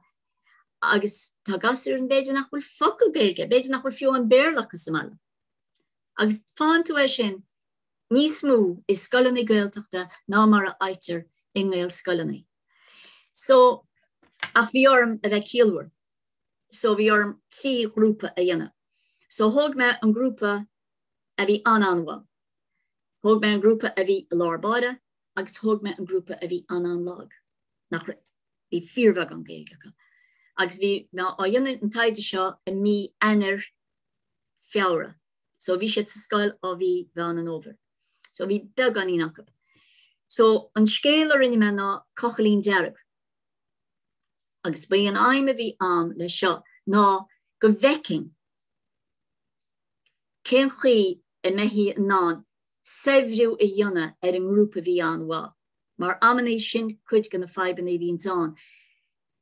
Agus tá gasúir ann b'fhéidir nach bhfuil focal Gaeilge, b'fhéidir nach bhfuil fiú an Béarla acu sa mbaile. Agus faigheann tú é sin níos mó i scoileanna Gaeltachta ná mar a fhaightear i nGaelscoileanna. So, ach bhí orm a bheith ciallmhar. So bhí orm 3 ghrúpa a dhéanamh. So thóg mé an grúpa a bhí an-an-mhaith. Thóg mé an grúpa a bhí i lár báire agus thóg mé an grúpa a bhí an-an-lag, nach raibh, bhí fíorbheagán Gaeilge acu. Agus bhí mé á dhéanamh an taighde seo i mí Eanáir, Feabhra. So bhí siad sa scoil ó mhí Mheán an Fhómhair. So bhí beagáinín acu. So an scéal a rinne mé ná Cochaillín Dearg. Agus ba í an aidhm a bhí a'm leis seo ná go bhfeicfinn cén chaoi a mbeifí in ann saibhriú a dhéanamh ar an ngrúpa a bhí an-mhaith, mar amannaí sin cuid de na fadhbanna a bhíonns ann,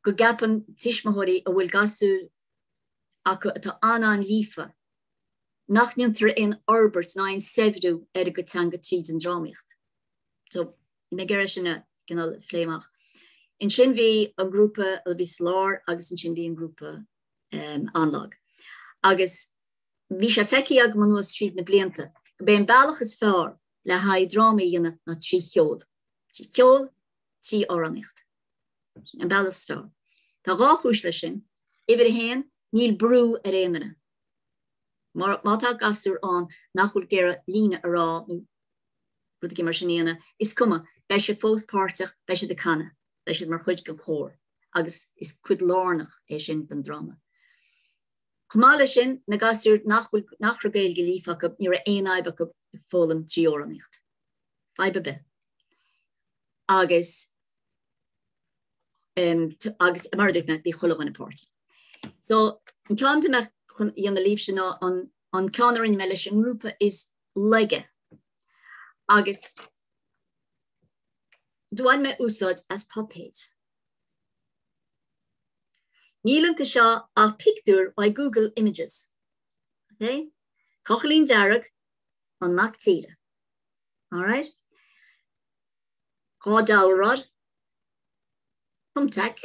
go gceapann tuismitheoirí a bhfuil gasúir acu atá an-an-líofa, nach ndéantar aon fhorbairt ná aon saibhriú ar a gcuid teanga tríd an drámaíocht. So, bhí mé ag iarraidh sin a cineál phlé amach. Ansin bhí an grúpa a bhí sa lár agus ansin bhí an grúpa um, an-lag. Agus Bhí sé feicthe agam anuas tríd na blianta gurb é an bealach is fearr le haghaidh dráma a dhéanamh ná trí cheol. Trí cheol, trí amhránaíocht. Sin an bealach is fearr. Tá dhá chúis leis sin. Uimhir a haon, níl brú ar aon duine. Má tá gasúr ann nach bhfuil ag iarraidh líne a rá nó rud éigin mar sin a dhéanamh, is cuma, beidh siad fós páirteach, beidh siad ag canadh, beidh siad mar chuid den chór agus is cuid lárnach é sin den dráma. Chomh maith leis sin, na gasúir nach bhfuil, nach raibh Gaeilge líofa acu, ní raibh aon fhadhb acu ag foghlaim trí amhránaíocht. Fadhb ar bith. Agus, agus mar a dúirt mé, bhí chuile dhuine páirteach. So, an ceann atá mé chun a dhéanamh libhse ná an, an ceann a rinne mé leis an ngrúpa is laige. Agus do bhain mé úsáid as puipéid. Níl iontu seo ach pictiúir ó Google Images. Ok? Cochaillín Dearg, an mac tíre. Alright? Dhá dowel rod, thumbtack,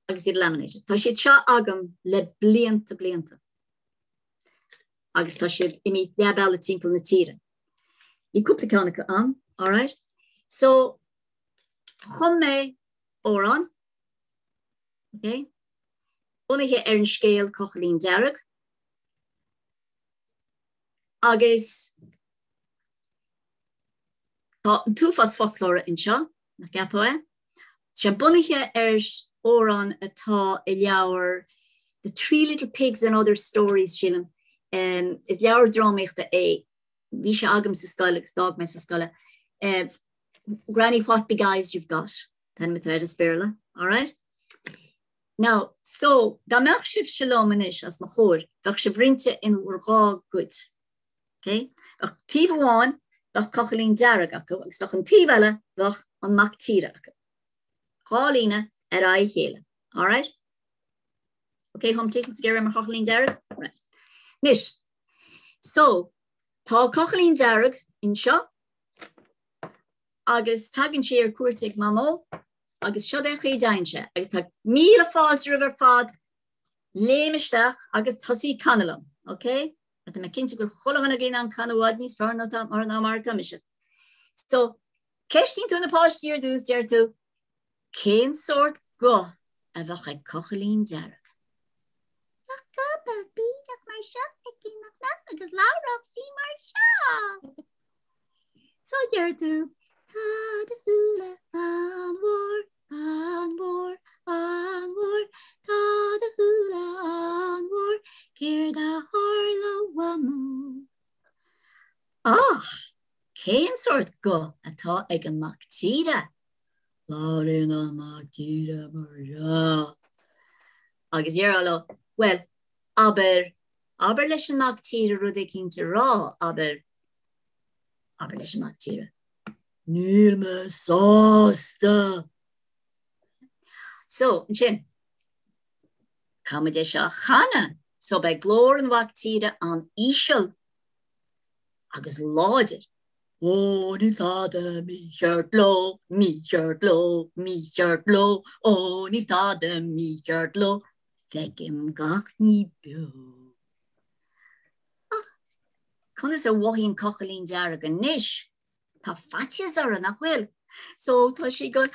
agus iad laminated. Tá siad seo agam le blianta blianta. Agus tá siad imithe leath bealaigh timpeall na tíre. Bhí cúpla ceann acu ann, alright? So, chum mé amhrán, ok, bunaithe ar an scéal Cochaillín Dearg, agus tá an t-uafás foclóra anseo, nach gceapfá é? Tá sé bunaithe ar amhrán atá i leabhar The Three Little Pigs and Other Stories, sílim. Is leabhar drámaíochta é. Bhí sé agam sa scoil agus d'fhág mé sa scoil é. Granny, what big eyes you've got. An t-ainm atá air as Béarla. All right? Now, so, dá mbeadh sibhse liom anois os mo chomhair, bheadh sibh roinnte in bhur dhá gcuid. Okay? Bheadh taobh amháin, bheadh cochaillín dearg acu, agus bheadh an taobh eile, bheadh an mac tíre acu. Dhá líne ar aghaidh a chéile. All right? Okay, Humpty, let's get mar chochaillín dearg. Right. Anois, so, tá cochaillín dearg anseo, agus tagann sé ar cuairt ag Mamó, agus seo é an chaoi a dtéann sé, agus tá míle fáilte romhaibh ar fad léim isteach agus tosaí ag canadh liom, ok? Tá mé cinnte go bhfuil chuile dhuine agaibh in ann canadh i bhfad níos fearr ná tá mar ná mar atá mise. So, ceistíonn tú na páistí ar dtús, deir tú, cén sórt guth a bheadh ag cochaillín dearg? Bheadh guth beag bídeach mar seo aici nach mbeadh agus labhródh sí mar seo. So deir tú, tá do shúile an-mhór, an-mhór, an-mhór, tá do shúile an-mhór, céard a tharla a Mhamó? Ach cén sórt guth atá ag an mac tíre? Labhraíonn an mac tíre mar seo. Agus déarfá leo, bhuel, abair, abair leis an mac tíre rud eicínt a rá, abair, abair leis an mac tíre, Níl mé sásta! So, ansin, caithfimid é seo a chanadh, so beidh glór an mhac tíre an-íseal agus láidir. Ó, níl tada mícheart leo, mícheart leo, mícheart leo, ó, níl tada mícheart leo, feicim gach ní beo. Ach conas a mhothaíonn Cochaillín Dearg anois? Tá faitíos uirthi, nach bhfuil? So tá sí ag goil,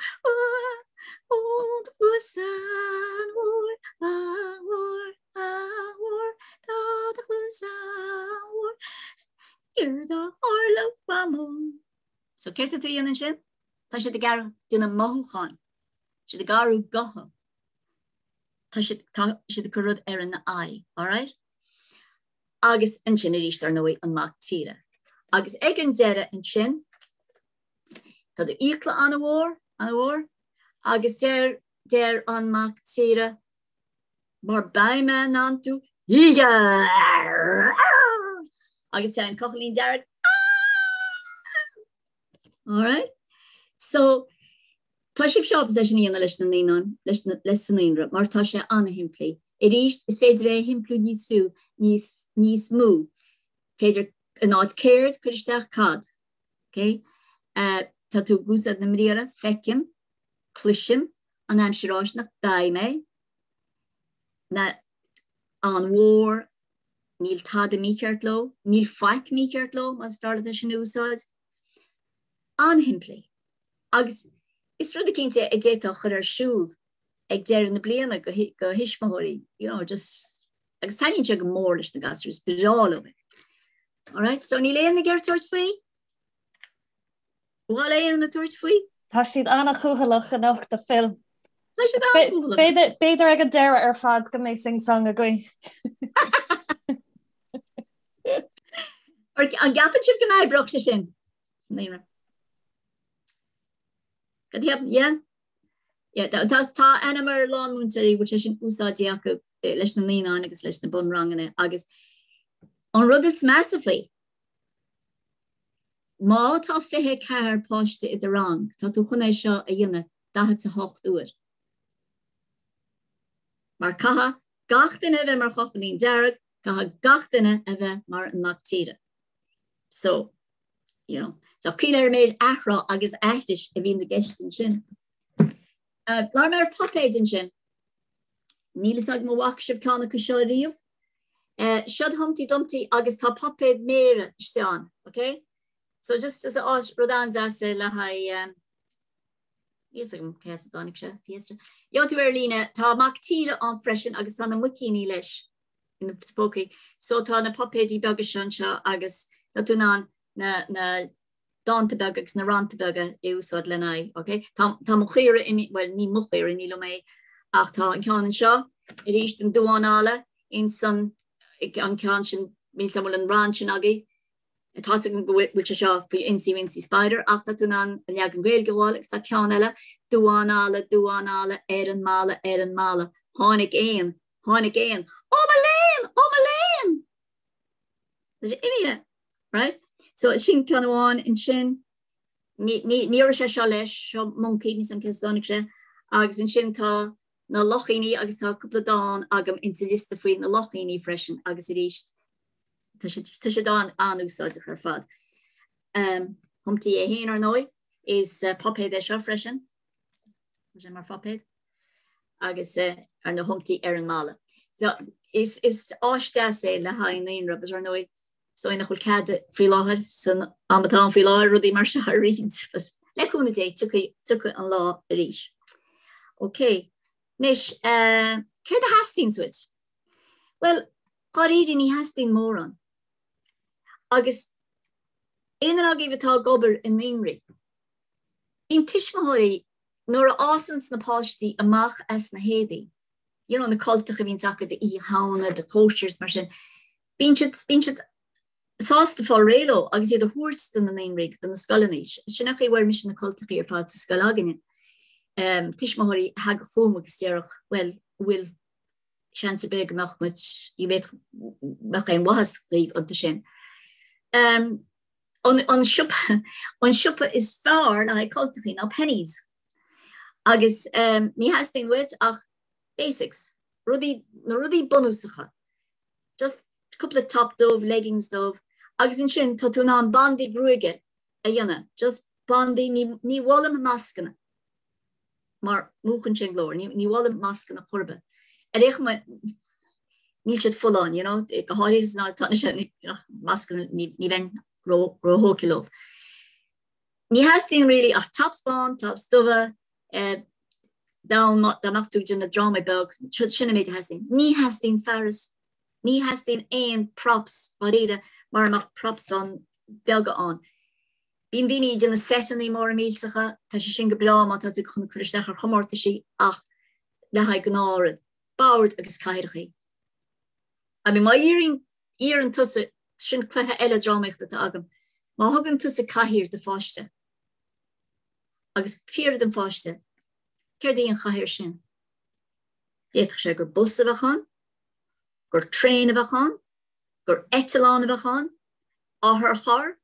Ó, do chluasa an-mhór, an-mhór, an-mhór, tá do chluasa an-mhór, céard a tharla a Mhamó? So céard tá tú a dhéanamh ansin? Tá siad ag athrú na mothúcháin, siad ag athrú gutha. Tá siad tá siad ag cur rud ar an aghaidh, alright? Agus ansin arís ar ndóigh an mac tíre. Agus ag an deireadh ansin, tá do fhiacla an-mhór, an-mhór, agus deir deir an mac tíre mar beidh mé in ann tú. Agus téann Cochaillín Dearg, Aah! Alright? So, tá sibh ábalta é sin a dhéanamh leis na naíonáin, leis na, leis sa naíonra, mar tá sé an-shimplí. Arís, is féidir é a shimpliú níos fiú, níos, níos mó. Féidir in áit céard, cuir isteach cad. Ok? Uh, tá tú ag úsáid na mbriathra, feicim, cloisim, an aimsir fháistineach, beidh mé, na, an-mhór, níl tada mícheart leo, níl faic mícheart leo, más fearr leat é sin a úsáid. An-shimplí. Agus is rud eicínt é a d'fhéadfá a chur ar siúl ag deireadh na bliana do thuismitheoirí, you know, just, agus taitníonn sé go mór leis na gasúir, is breá leo é. Alright, so níl éinne ag iarraidh tabhairt faoi? Bhfuil éinne ag tabhairt faoi? Tá siad an-chúthaileach anocht a Phil. Tá siad an-chúthaileach. B'fhéidir ag an deireadh ar fad go mbeidh sing song againn. An gceapann sibh go n-oibreodh sé sin? San naíonra. Cad a cheapann? Yeah? Yeah, tá tá ainm ar a lán múinteoirí bhfuil sé sin úsáidte acu eh, leis na naíonáin agus leis na bunranganna agus an rud is measa faoi má tá 24 páiste i do rang, tá tú chun é seo a dhéanamh 48 uair. Mar caithfidh gach duine a bheith mar chochaillín dearg, caithfidh gach duine a bheith mar an mac tíre. So, you know, tá cuimhne ar an méid athrá agus aithris a bhíonn i gceist ansin. Uh, Labhair mé ar puipéid ansin. Níl fhios agam an bhfaca sibh ceann acu seo riamh. Uh, Siod Humpty Dumpty agus tá puipéad méire istigh ann, okay? So just as a rud an-deas é le haghaidh um, Níl fhios agam cé as a dtáinig sé, Fiesta. Gheobhaidh tú ar líne, tá mac tíre ann freisin agus tá na muicíní leis ina pócaí. So tá na puipéidí beaga seo anseo agus tá tú in ann na, na dánta beaga agus na rannta beaga a úsáid lena aghaidh, ok? Tá, tá mo chaora imi, bhuel ní mo chaora, ní liom é, ach tá an ceann anseo, arís an duán alla, insan, an ceann sin, níl fhios agam an bhfuil an rann sin agaibh, Tá fhios agam go bhfuil sé seo faoi Incy Wincy Spider ach tá tú in ann an leagan Gaeilge a fháil agus tá ceann eile, Duán alla, duán alla, ar an mballa, ar an mballa, tháinig éan, tháinig éan, ó mo léan, ó mo léan! Tá sé imithe, right? So sin ceann amháin ansin, ní, ní, ní raibh sé seo leis, seo moncaí, níl fhios agam cé as a dtáinig sé, agus ansin tá na luchíní agus tá cúpla dán agam insa liosta faoi na luchíní freisin agus arís Tá siad an-úsáideach ar fad. Humpty é féin ar ndóigh, is puipéad é seo freisin. Tá sé mar phuipéad. Agus ar na Humpty ar an mballa. So, is, is áis deas é le haghaidh naíonra, but ar ndóigh, is dóigh nach bhfuil cead faoi láthair san am atá ann faoi láthair rudaí mar seo a roinnt, but le cúnamh Dé tiocfaidh, tiocfaidh an lá arís. Ok, anois, uh, céard a theastaíonn uait? Bhuel, dháiríre ní theastaíonn mórán. Agus aon duine agaibh atá ag obair i naíonraí, bíonn tuismitheoirí nuair a fhásanns na páistí amach as na héadaí, you know, na cultacha a bhíonns acu d'Oíche Shamhna, do cóisirs mar sin, bíonn siad, bíonn siad sásta fáil réidh leo agus iad a thabhairt do na naíonraí, do na scoileanna. Sin an chaoi a bhfuair mise na cultachaí ar fad sa scoil againne. Um, tuismitheoirí a thagadh chugam agus déarfadh, bhuel, bhfuil seans ar bith go mbeadh muid, mbeadh aon mhaitheas dhaoibh iontu sin. Um, an, an, siopa, an siopa is fearr le haghaidh cultachaí ná Penneys. Agus um, ní theastaíonn uait ach basics, rudaí, na rudaí bunúsacha. Just cúpla top dubh, leggings dubh, agus ansin tá tú in ann bandaí gruaige a dhéanamh, just bandaí, ní, ní mholaim mascanna. mar múchann sé an glór. Ní mholaim mascanna chor ar bith. Ar aon chuma, níl siad folláin, you know, go háirithe san áit atá sé, mascanna, ní bheinn róthógtha leo. Ní theastaíonn really ach tops bán, tops dubha, eh, dá mbeadh tú ag déanamh dráma beag, sin an méid a theastaíonn. Ní theastaíonn fearas, ní theastaíonn aon props, dáiríre, mura mbeadh props an beaga ann. Bíonn daoine ag déanamh seiteanna móra millteacha, tá sé sin go breá má tá tú chun cur isteach ar chomórtaisí ach le haghaidh gnáthrud, bord agus cathaoireachaí. I mean má iarrann, iarrann tusa, sin cluiche eile drámaíochta atá agam, má thugann tusa cathaoir do pháiste agus fiafraigh den pháiste, céard í an chathaoir sin? D'fhéadfadh sé gur bus a bheadh ann, gur traein a bheadh ann, gur eitleán a bheadh ann. Otharcharr.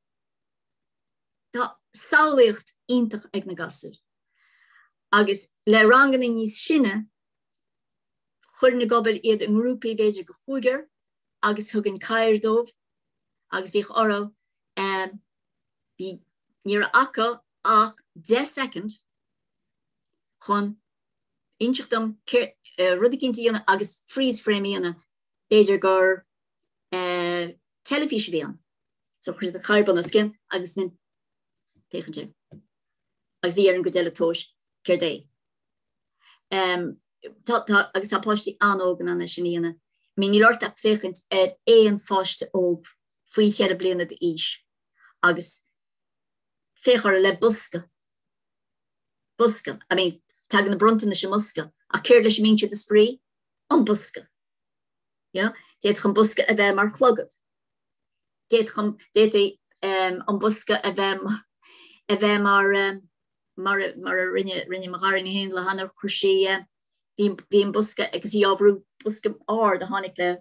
Tá samhlaíocht iontach ag na gasúir. Agus le ranganna níos sine, chuirfinn ag obair iad i ngrúpaí b'fhéidir de chúigear agus thugainn cadhair dóibh agus bhíodh orthu, bhí, ní raibh acu ach 10 soicind chun inseacht dom rud eicínt a dhéanamh agus freeze frame a dhéanamh, b'fhéidir gur teilifís a bhí ann. So chuir siad an chadhair bun os cionn agus ag féachaint air. Agus bhí ar an gcuid eile tomhais céard é. Um, tá, tá, agus tá páistí an-óg in ann é sin a dhéanamh. I mean, níl ort ach féachaint ar aon pháiste óg faoi cheithre bliana d'aois agus féach orthu le bosca. Bosca. I mean, tagann na bronntanais i mbosca, ach céard leis a mbíonn siad ag spraoi? An bosca. Yeah? D'fhéadfadh an bosca a bheith mar chlogad. D'fhéadfadh d'fhéadfaí um, an bosca a bheith a bheith mar um, mar mar a rinne rinne mo gharín féin le hAnna chuir sí um, bhí bhí an bosca agus í á bhrú bosca ard a tháinig le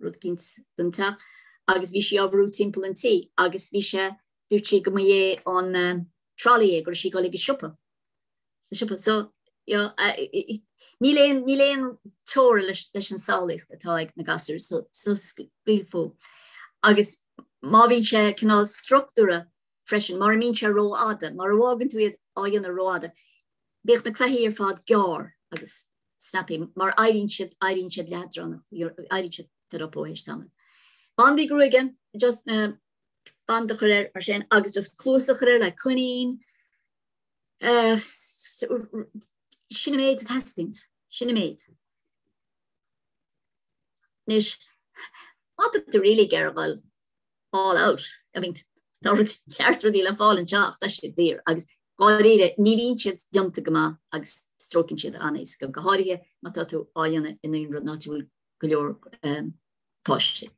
rud eicínt don teach agus bhí sí á bhrú timpeall an tí agus bhí sé dúirt sí go mba é an um, trolley é go raibh sí ag dul ag an siopa. sa siopa. So, you know, níl aon, níl aon teora leis, leis an samhlaíocht atá ag na gasúir, so, so scaoil fúthu. Agus má bhíonn sé cineál struchtúrtha freisin, mura mbíonn sé rófhada, mura bhfágann tú iad á dhéanamh rófhada, bíodh na cluichí ar fad gearr agus snappy, mar éiríonn siad, éiríonn siad leadránach, éiríonn siad fed up théis tamaill. Bandaí gruaige, just uh, banda a chur air mar sin, agus just cluas a chur air le coinín, Sin an méid a theastaíonn. Sin an méid. Anois, má tá tú really ag iarraidh dul all out, I mean, tá rud, neart rudaí le fáil anseo ach tá siad daor agus dháiríre ní bhíonn siad déanta go maith agus stróiceann siad an-éasca, go háirithe má tá tú á dhéanamh i naíonra in áit a bhfuil go leor páistí.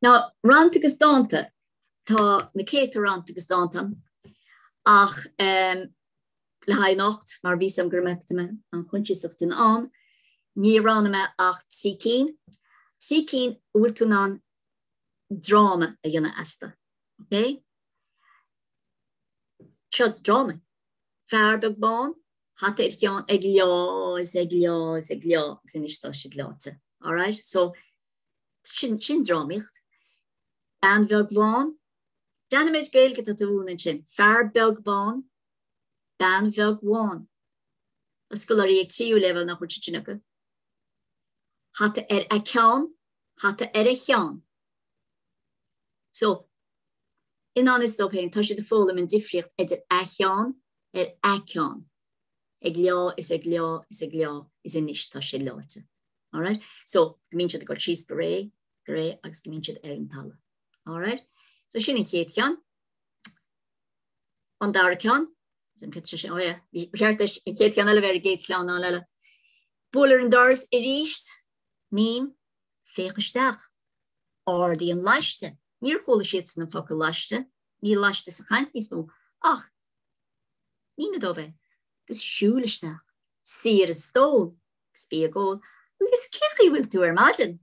Now, rannta agus dánta, tá na céadta rannta agus dánta agam, ach le haghaidh anocht, mar bhí a fhios agam go mbeadh mé an-choinsiasach den am, níor roghnaigh mé ach 3 cinn, 3 cinn a bhfuil tú in ann dráma a dhéanamh astu, ok? Seo dráma. Fear beag bán, hata ar a cheann ag leá is ag leá is ag leá agus anois tá siad leáite. Alright? So, Sin, sin drámaíocht. Bean bheag bhán. Déan an méid Gaeilge atá tú a mhúineadh ansin. Fear beag bán. Bean bheag bhán. Tá scoláirí ag tríú leibhéal nach bhfuil siad sin acu. Hata ar a ceann, hata ar a cheann. So, i ngan fhios dóibh féin, tá siad ag foghlaim an difríocht idir a cheann ar a ceann. Ag leá is ag leá is ag leá is anois tá sé leáite. Alright? So, go mbíonn siad ag dul síos go réidh, go réidh agus go mbíonn siad ar an talamh. Alright? So sin an chéad cheann. An dara ceann, oh yeah, ba cheart an chéad cheann eile bheith ar an gcéad sleamhnán eile. Buail ar an doras arís, mím, féach isteach. Ardaigh an laiste. Níor chuala siadsan an focal laiste, níl laiste sa chaint níos mó, ach mínigh dóibh é agus siúil isteach, suigh ar an stól agus bí ag ól agus cén chaoi a bhfuil tú ar maidin?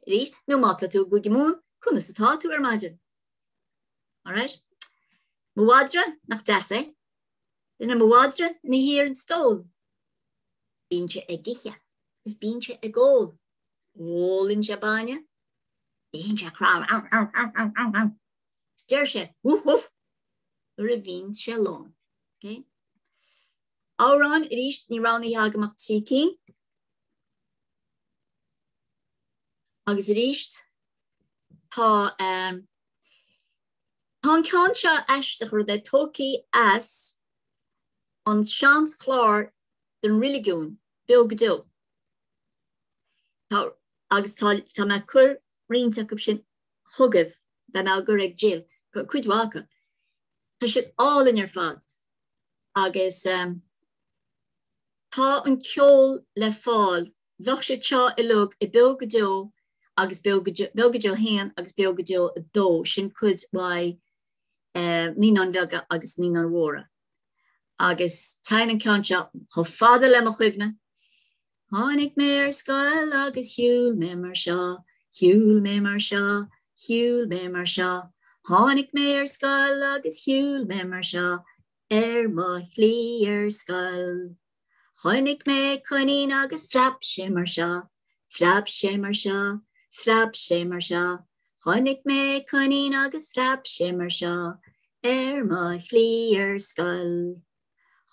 Arís, nó má tá tú i gCúige Mumhan, conas atá tú ar maidin? Alright? Mo mhadra, nach deas é? Duine mo mhadra ina shuí ar an stól. Bíonn sé ag ithe agus bíonn sé ag ól. Ólann sé bainne. Bíonn sé ag crá au au au au au au. Is deir sé woof woof nuair a bhíonn sé lán. Okay? Amhráin arís níl roghnaithe agam ach 3 cinn. Agus arís tá um, tá an ceann seo aisteach rud é tógtha as an seanchlár den reiligiún Beo go Deo. Tá agus tá tá mé ag cur roinnt acu sin chugaibh, beidh mé á gcur ag Jill, cuid mhaith acu. Tá siad álainn ar fad agus tá an ceol le fáil, bheadh siad seo uilig i Beo go Deo agus Beo go Beo go Deo 1 agus Beo go Deo 2, sin cuid mhaith Naíonáin Bheaga agus Naíonáin Mhóra. Agus téann an ceann seo chomh fada le mo chuimhne, Tháinig mé ar scoil agus shiúil mé mar seo, shiúil mé mar seo. shiúil mé mar seo. Tháinig mé ar scoil agus shiúil mé mar seo ar mo shlí ar scoil. Chonaic mé coinín agus phreab sé mar seo, phreab sé mar seo, phreab sé mar seo. Chonaic mé coinín agus phreab sé mar seo ar mo shlí ar scoil.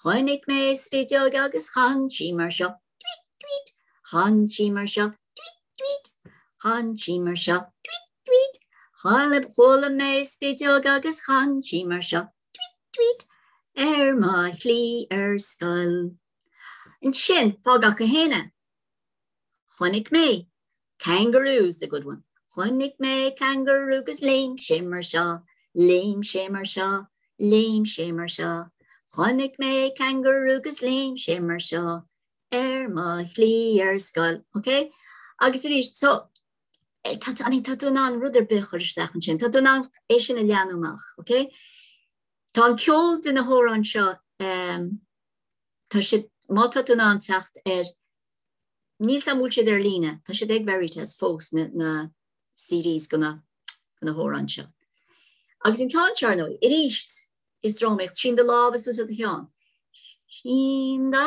Chonaic mé spideog agus chan sí mar seo, tweet, tweet, chan sí mar seo, tweet, tweet, chan sí mar seo, tweet, tweet. Chuala mé spideog agus chan sí mar seo, tweet, tweet, ar mo shlí ar scoil. Ansin, fág acu féin é. Chonaic mé kangaroo's the good one. Chonaic mé kangaroo agus léim sé mar seo, léim sé mar seo, léim sé mar seo. Chonaic mé kangaroo agus léim sé mar seo ar mo shlí ar scoil. Ok? Agus arís, so, tá, I mean, tá tú in ann rud ar bith a chur isteach ansin. Tá tú in ann é sin a leathnú amach, ok? Tá an ceol de na hamhráin seo, um, tá siad, má tá tú in ann teacht ar, níl 's a'm an bhfuil siad ar líne, tá siad ag Veritas fós na, na CDs go na, go na hamhráin seo. Agus an ceann seo ar ndóigh, arís, Is drámaíocht. Sín do lámha suas thar do cheann. Sín do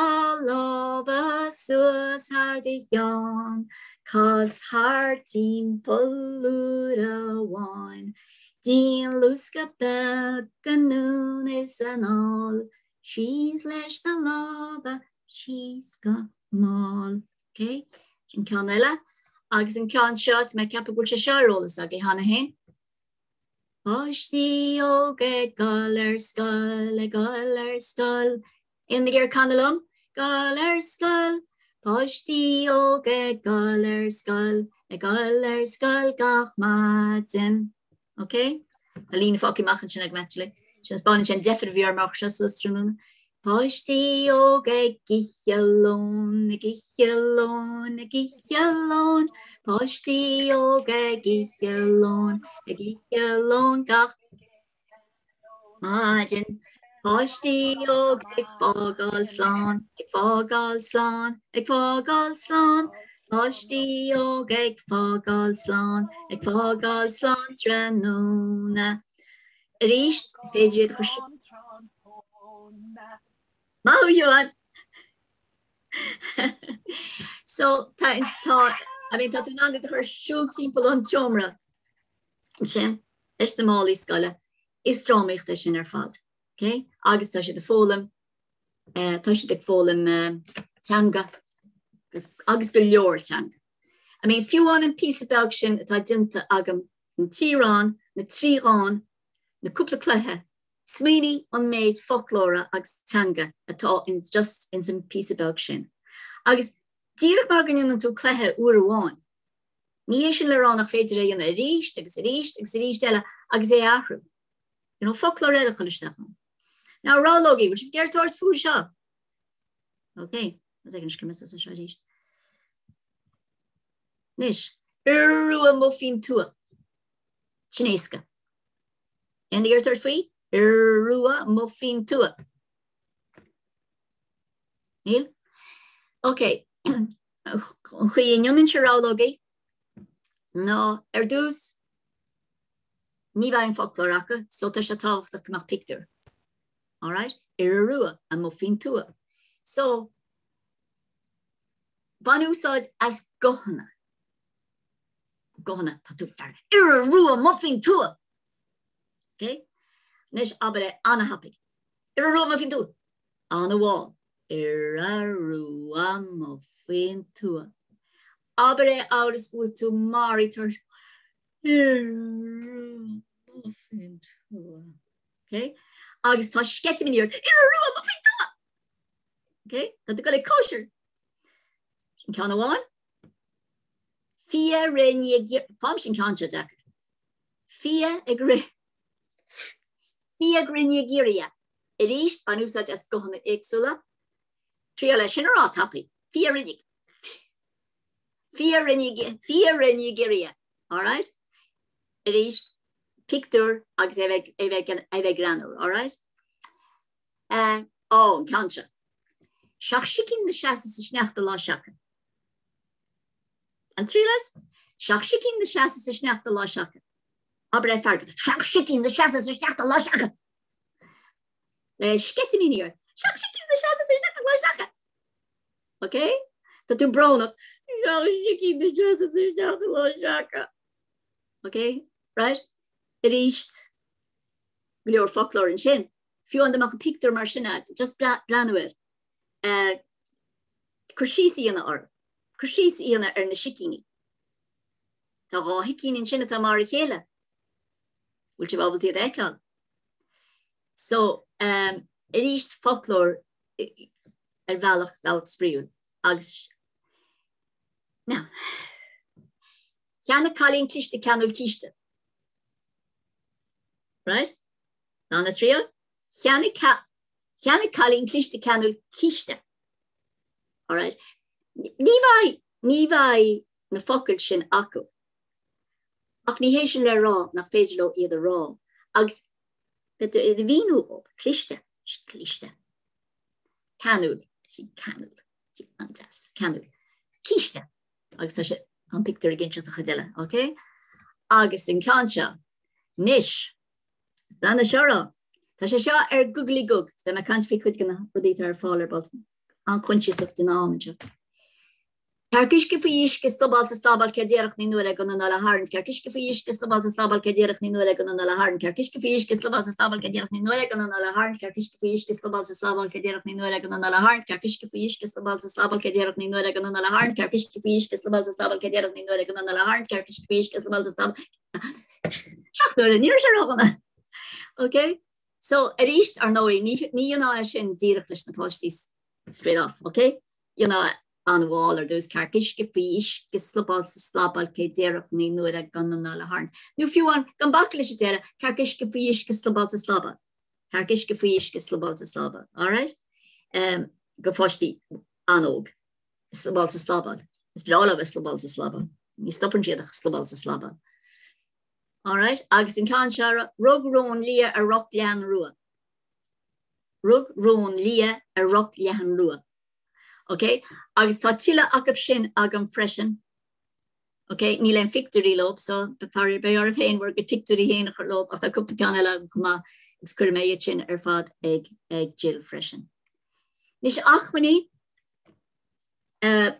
lámha suas thar do cheann, Cas thart timpeall uair amháin, Déan luascadh beag anonn is anall, Síos leis na lámha, síos go mall. Ok, sin ceann eile. Agus an ceann seo, tá mé ag ceapadh go bhfuil sé seo ar eolas agaibh cheana féin. Páistí óga ag dul ar scoil, ag dul ar scoil. Aon duine ag iarraidh canadh liom? Dul ar scoil. Páistí óga ag dul ar scoil, ag dul ar scoil gach maidin. Ok? Tá líne fágtha amach ansin agam actually. Sin is baineann sé an deifir a bhí orm amach seo suas tráthnóna. Páistí óga ag ithe lón, ag ithe lón, ag ithe lón, Páistí óga ag ithe lón, ag ithe lón gach maidin. Páistí óga ag fágáil slán, ag fágáil slán, ag fágáil slán, Páistí óga ag fágáil slán, ag fágáil slán tráthnóna. Arís, is féidir iad a chur Maith thú, Johan! So, tá, tá, I mean, tá tú in ann iad a chur siúl timpeall an tseomra ansin, leis na málaí scoile. Is drámaíocht é sin ar fad, ok? Agus tá siad ag foghlaim, eh, tá siad ag foghlaim eh, teanga agus, agus go leor teanga. I mean, fiú amháin an píosa beag sin atá déanta agam an trí rann, na trí dhán, na cúpla cluiche, smaoinigh an méid foclóra agus teanga atá in just ins an píosa beag sin. Agus díreach mar go ndéanann tú cluiche uair amháin, ní hé sin le rá nach féidir é a dhéanamh arís agus arís agus arís eile agus é a athrú. You know, foclóir eile a chur isteach ann. Now, rabhlógaí, bhfuil sibh ag iarraidh tabhairt fúthu seo? Ok, seo arís. Anois, Uaire rua muifín tua. Sin éasca. Aon duine ag iarraidh tabhairt faoi? Uaire rua muifín tua. Níl? Ok, an chaoi a ndéanann rabhlógaí ná ar dtús ní bheidh an foclóir acu, so tá sé tábhachtach go mbeadh pictiúr. Alright? Iora rua, amuigh faoin tuath. So, bain úsáid as guthanna. Guthanna, tá tú fear. Iora rua amuigh faoin tuath! Ok? Anois abair é an-thapaidh. Iora rua amuigh faoin tuath! An-mhall. Iora rua amuigh faoin tuath. Abair é amhail is go bhfuil tú maraithe tar Iora rua amuigh faoin tuath. Ok? Agus tá sceitimíní ort, Iora rua amuigh faoin tuath! Ok? Tá tú ag dul ag cóisir. Sin ceann amháin. Fia ag rith i ndiaidh, faighimse an ceann seo deacair. Fia ag rith. Fia ag rith i ndiaidh giorria. Arís, bain úsáid as guthanna éagsúla. Triail é sin a rá tapaidh. Fia ag rith. Fia ag rith i ndiaidh, fia ag rith i ndiaidh giorria. Alright? Arís, pictiúr agus é bheith, é bheith, é bheith greannmhar, alright? Uh, ó, an ceann seo. Seach sicín 'na seasamh sa sneachta lá seaca. An triail as? Seach sicín 'na seasamh sa sneachta lá seaca. Abair é feargach. Seacht sicín 'na seasamh sa seachtú lá seaca. Le sceitimíní ort. Seacht sicín 'na seasamh sa seachtú lá seaca. Ok? Tá tú brónach. Seacht sicín 'na seasamh sa seachtú lá seaca. Ok? Right? Arís, go leor foclóir ansin. Fiú amháin dá mbeadh an pictiúr mar sin agat, just breathnú air. Eh, cur síos a dhéanamh orthu. Cur síos a dhéanamh ar na sicíní. Tá dhá shicín ansin atá mar a chéile. Bhfuil sibh ábalta iad a fheiceáil? So, um, arís foclóir ar bhealach bealach spraíúil agus now, cheannaigh cailín cliste ceanúil císte. Right? Lán na triail? Cheannaigh cheannaigh cailín cliste ceanúil císte. All right. Ní bheidh ní bheidh na focail sin acu. Ach ní hé sin le rá nach féidir leo iad a rá agus iad a mhíniú dhóibh, cliste, cliste, ceanúil, ceanúil, an-deas, ceanúil, císte, agus tá sé an pictiúr ag inseacht an chuid eile, ok? Agus an ceann seo, anois, lean seo rá, tá sé seo ar Googly Gug, beidh mé ag caint faoi chuid de na rudaí atá ar fáil ar ball, an-choinsiasach den am anseo. Cearc uisce faoi uisce, slobáil sa slabáil cé déarfadh naoi n-uaire gan anáil a tharraingt Cearc uisce faoi uisce, slobáil sa slabáil cé déarfadh naoi n-uaire gan anáil a tharraingt Cearc uisce faoi uisce, slobáil sa slabáil cé déarfadh naoi n-uaire gan anáil a tharraingt Cearc uisce faoi uisce, slobáil sa slabáil cé déarfadh naoi n-uaire gan anáil a tharraingt Cearc uisce faoi uisce, slobáil sa slabáil cé déarfadh naoi n-uaire gan anáil a tharraingt Cearc uisce faoi uisce, slobáil sa slabáil cé déarfadh naoi n-uaire gan anáil a tharraingt Cearc uisce faoi uisce, slobáil sa slabáil Seacht n-uaire, ní raibh sé ródhona. Ok? So, arís, ar ndóigh, ní dhéanfá é sin díreach leis na páistí straight off, ok? Dhéanfá an-mhall ar dtús, cearc uisce faoi uisce, slobáil sa slabáil cé déarfadh naoi n-uaire gan anáil a tharraingt. Nó fiú amháin, gan bacadh leis an deireadh, cearc uisce faoi uisce, slobáil sa slabáil. Cearc uisce faoi uisce, slobáil sa slabáil. Alright? Um, go pháistí an-óg. Slobáil sa slabáil. Is breá leo bheith slobáil sa slabáil. Ní stopann siad ach slobáil sa slabáil. Alright? Agus an ceann seo, rug rón liath ar roc leathan rua. Rug rón liath ar roc leathan rua. Ok, agus tá tuilleadh acu sin agam freisin. Ok, níl aon phictiúirí leo, so beidh oraibh féin bhur gcuid pictiúirí féin a chur leo, ach tá cúpla ceann eile agam chomh maith agus cuirfidh mé iad sin ar fad ag ag Jill freisin. Anois acmhainní, uh,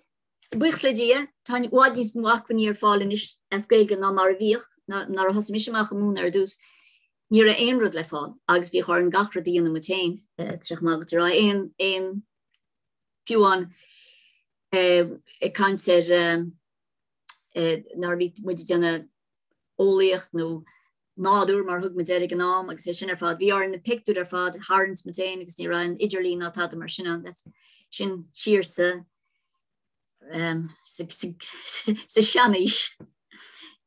buíochas le Dia, tá i bhfad níos mó acmhainní ar fáil anois as Gaeilge ná mar a bhíodh, nuair a thosaigh mise amach ag múineadh ar dtús. Ní raibh aon rud le fáil agus bhíodh orainn gach rud a dhéanamh muid féin, tá chomh maith a rá aon aon fiú amháin ag caint ar nuair a bhí muid ag déanamh eolaíocht nó nádúr mar a thug muid air ag an am agus é sin ar fad. Bhí orainn na pictiúir ar fad a tharraingt muid féin agus ní raibh an idirlíon ná tada mar sin ann. Sin siar sa sa seanaois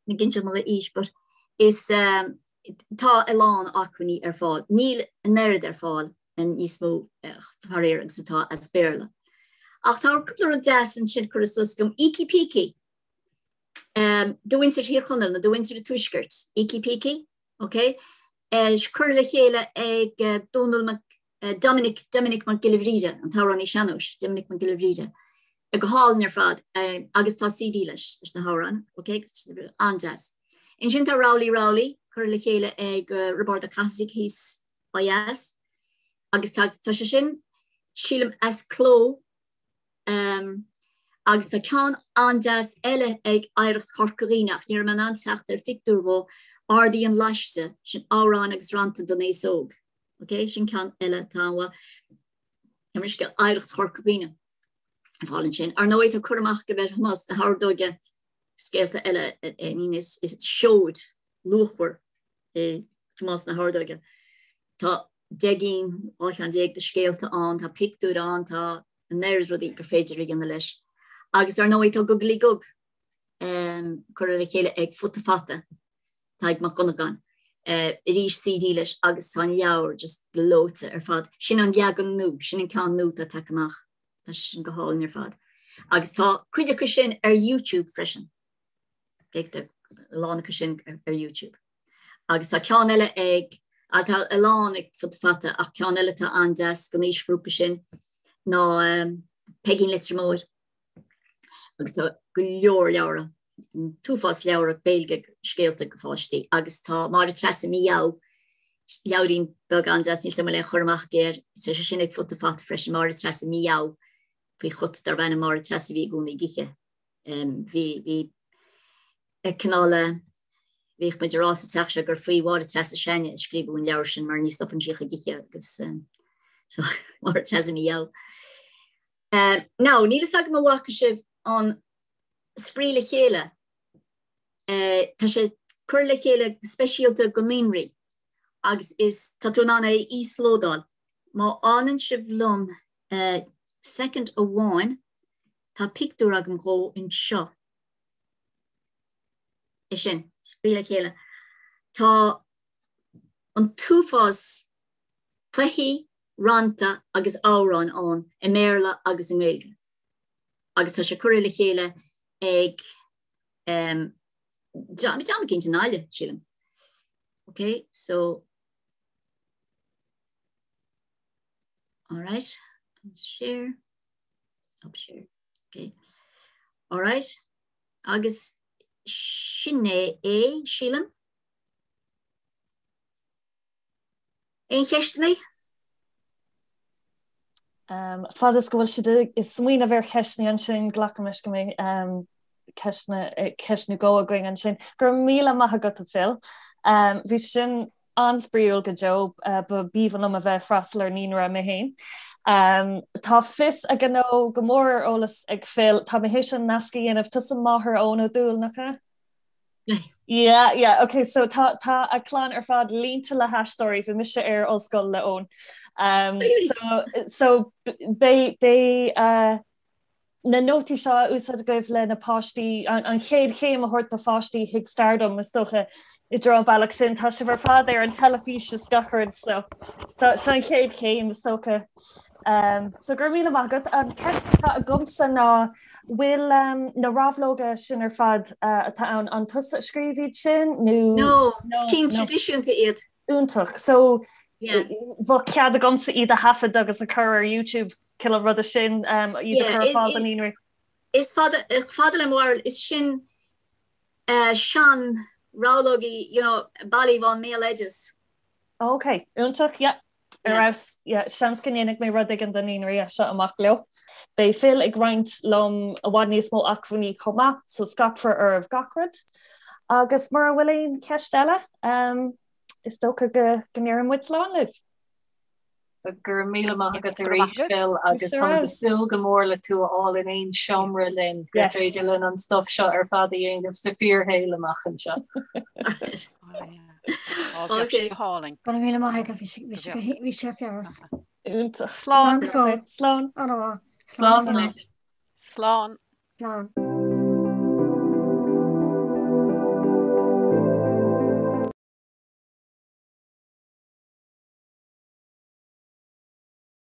ní cinnte mo aois, but is tá a lán acmhainní ar fáil. Níl an oiread ar fáil níos mó faraor agus atá as Béarla. Ach tá cúpla rud deas ansin curtha suas agam Ící Pící do mhuintir Thír Chonaill nó do mhuintir an Tuaiscirt, Ící Pící, ok? Curtha le chéile ag Dónal Mac Dominic, Dominic Mac Giolla Bhríde, an t-amhránaí sean-nóis, Dominic Mac Giolla Bhríde, go hálainn ar fad agus tá CD leis, leis na hamhráin, ok, an-deas. Ansin tá Rowley Rowley, curtha le chéile ag Roibeárd Ó Cathasaigh thíos ó dheas agus tá tá sé sin sílim as cló um, agus tá ceann an-deas eile ag Oidhreacht Chorca Dhuibhne ach ní raibh mé in ann teacht ar phictiúr dhó, Ardaigh an Laiste, sin amhráin agus rannta don aos óg. Ok, sin ceann eile atá an-mhaith. Tá Oidhreacht Chorca Dhuibhne ar fáil ansin. Ar ndóigh tá cur amach agaibh ar Thomás na hOrdóige scéalta eile I mean is is seoid luachmhar é Tomás na hOrdóige. Tá 10 gcinn, 12 cheann de scéalta ann, tá pictiúir ann, tá an oiread rudaí gur féidir a dhéanamh leis. Agus ar ndóigh tá Gugalaí Gug um, curtha le chéile ag Futa Fata. Tadhg Mac Dhonnagáin. Arís CD leis agus tá an leabhar just gleoite ar fad. Sin an leagan nua, sin an ceann nua atá tagtha amach. Tá sé sin go hálainn ar fad. Agus tá cuid acu sin ar YouTube freisin. Tá a lán acu sin ar YouTube. Agus tá ceann eile ag tá a lán ag Futa Fata ach ceann eile atá an-deas don aoisghrúpa sin ná um, Peigín Leitir Móir. Agus tá go leor leabhra. An t-uafás leabhar Gaeilge scéalta go pháistí agus tá Máire Treasa Mí-ádh, leabhairín beag an-deas, níl 's agam an bhfuil aon chur amach agaibh air, tá sé sin ag Futa Fata freisin, Máire Treasa Mí-ádh faoi chut darb ainm Máire Treasa a bhí i gcónaí ag ithe. Bhí, bhí cineál, bhíodh muid ag rá sa teach seo gur faoi Mháire Treasa s'againne a scríobhadh an leabhar sin mar ní stopann sí ach ag ithe agus so Máire Treasa Mí-ádh. Now, níl fhios agam an bhfaca sibh an Spraoi le Chéile. Tá sé curtha le chéile go speisialta go naíonraí agus is tá tú in ann é a íoslódáil. Má fhanann sibh liom soicind amháin, tá pictiúr agam dhó anseo. É sin, Spraoi le Chéile. Tá an t-uafás cluichí, rannta agus amhráin ann i mBéarla agus i nGaeilge. Agus tá sé curtha le chéile ag um, dream eicínt i nGaillimh, sílim. Ok, so All right, share, stop share, ok. All right, agus sin é é, sílim. Aon cheisteanna? Um, fad is go bhfuil siad ag smaoineamh ar cheisteanna ansin, glacaim leis go mbeidh um, ceisteanna, eh, ceist nó dhó againn ansin. Go raibh míle maith agat a Phil. Um, bhí sin an-spraíúil go deo, uh, ba b'aoibhinn liom a bheith ag freastal ar naíonra mé féin. Um, tá fios a ghnó go mór ar eolas ag Phil, tá mé théis an nasc a dhéanamh, tusa máthair Eoin Ó Dúill, nach ea? Yeah, yeah, ok, so tá, tá a clann ar fad líonta le haisteoirí, bhí mise ar ollscoil le Eoin. Um, so, so beidh, beidh uh, na nótaí seo á úsáid agaibh le na páistí, an, an chéad chéim a thabhairt do pháistí chuig stardom, is dócha, i dtreo an bealach sin. Tá sibh ar fad ar an teilifís is gach rud, so tá, sin an chéad chéim, is dócha. Um, so go raibh míle maith agat. An ceist atá agamsa ná bhfuil um, na rabhlóga sin ar fad uh, atá ann, an tusa a scríobh iad sin nó No, no cinn traidisiúnta iad. Iontach. So yeah. bheadh cead agamsa iad a thaifead agus a chur ar YouTube cineál ruda sin um, iad a chur ar fáil don naíonra. Is fada, fada le mo bharúil, is sin uh, sean rabhlógaí, you know, bailithe ón mbéaloideas. Ok, iontach, yeah. Ar fheabhas, yeah, seans go ndéanfaidh mé rud éigin don naíonra as seo amach leo. Beidh Phil ag roinnt liom i bhfad níos mó acmhainní chomh maith, so scaipfear oraibh gach rud. Agus mura bhfuil aon cheist eile, um, is dócha go go ndeireann muid slán libh. So go raibh míle maith agat arís Phil agus tá ag súil go mór le tú a fháil in aon seomra linn gur féidir linn an stuff seo ar fad a dhéanamh sa fíorshaol amach anseo. Okay. Hálainn. Go raibh míle maith agat, bhí sé ar feabhas. Iontach. Slán. Slán. Slán. Slán. Slán. Slán.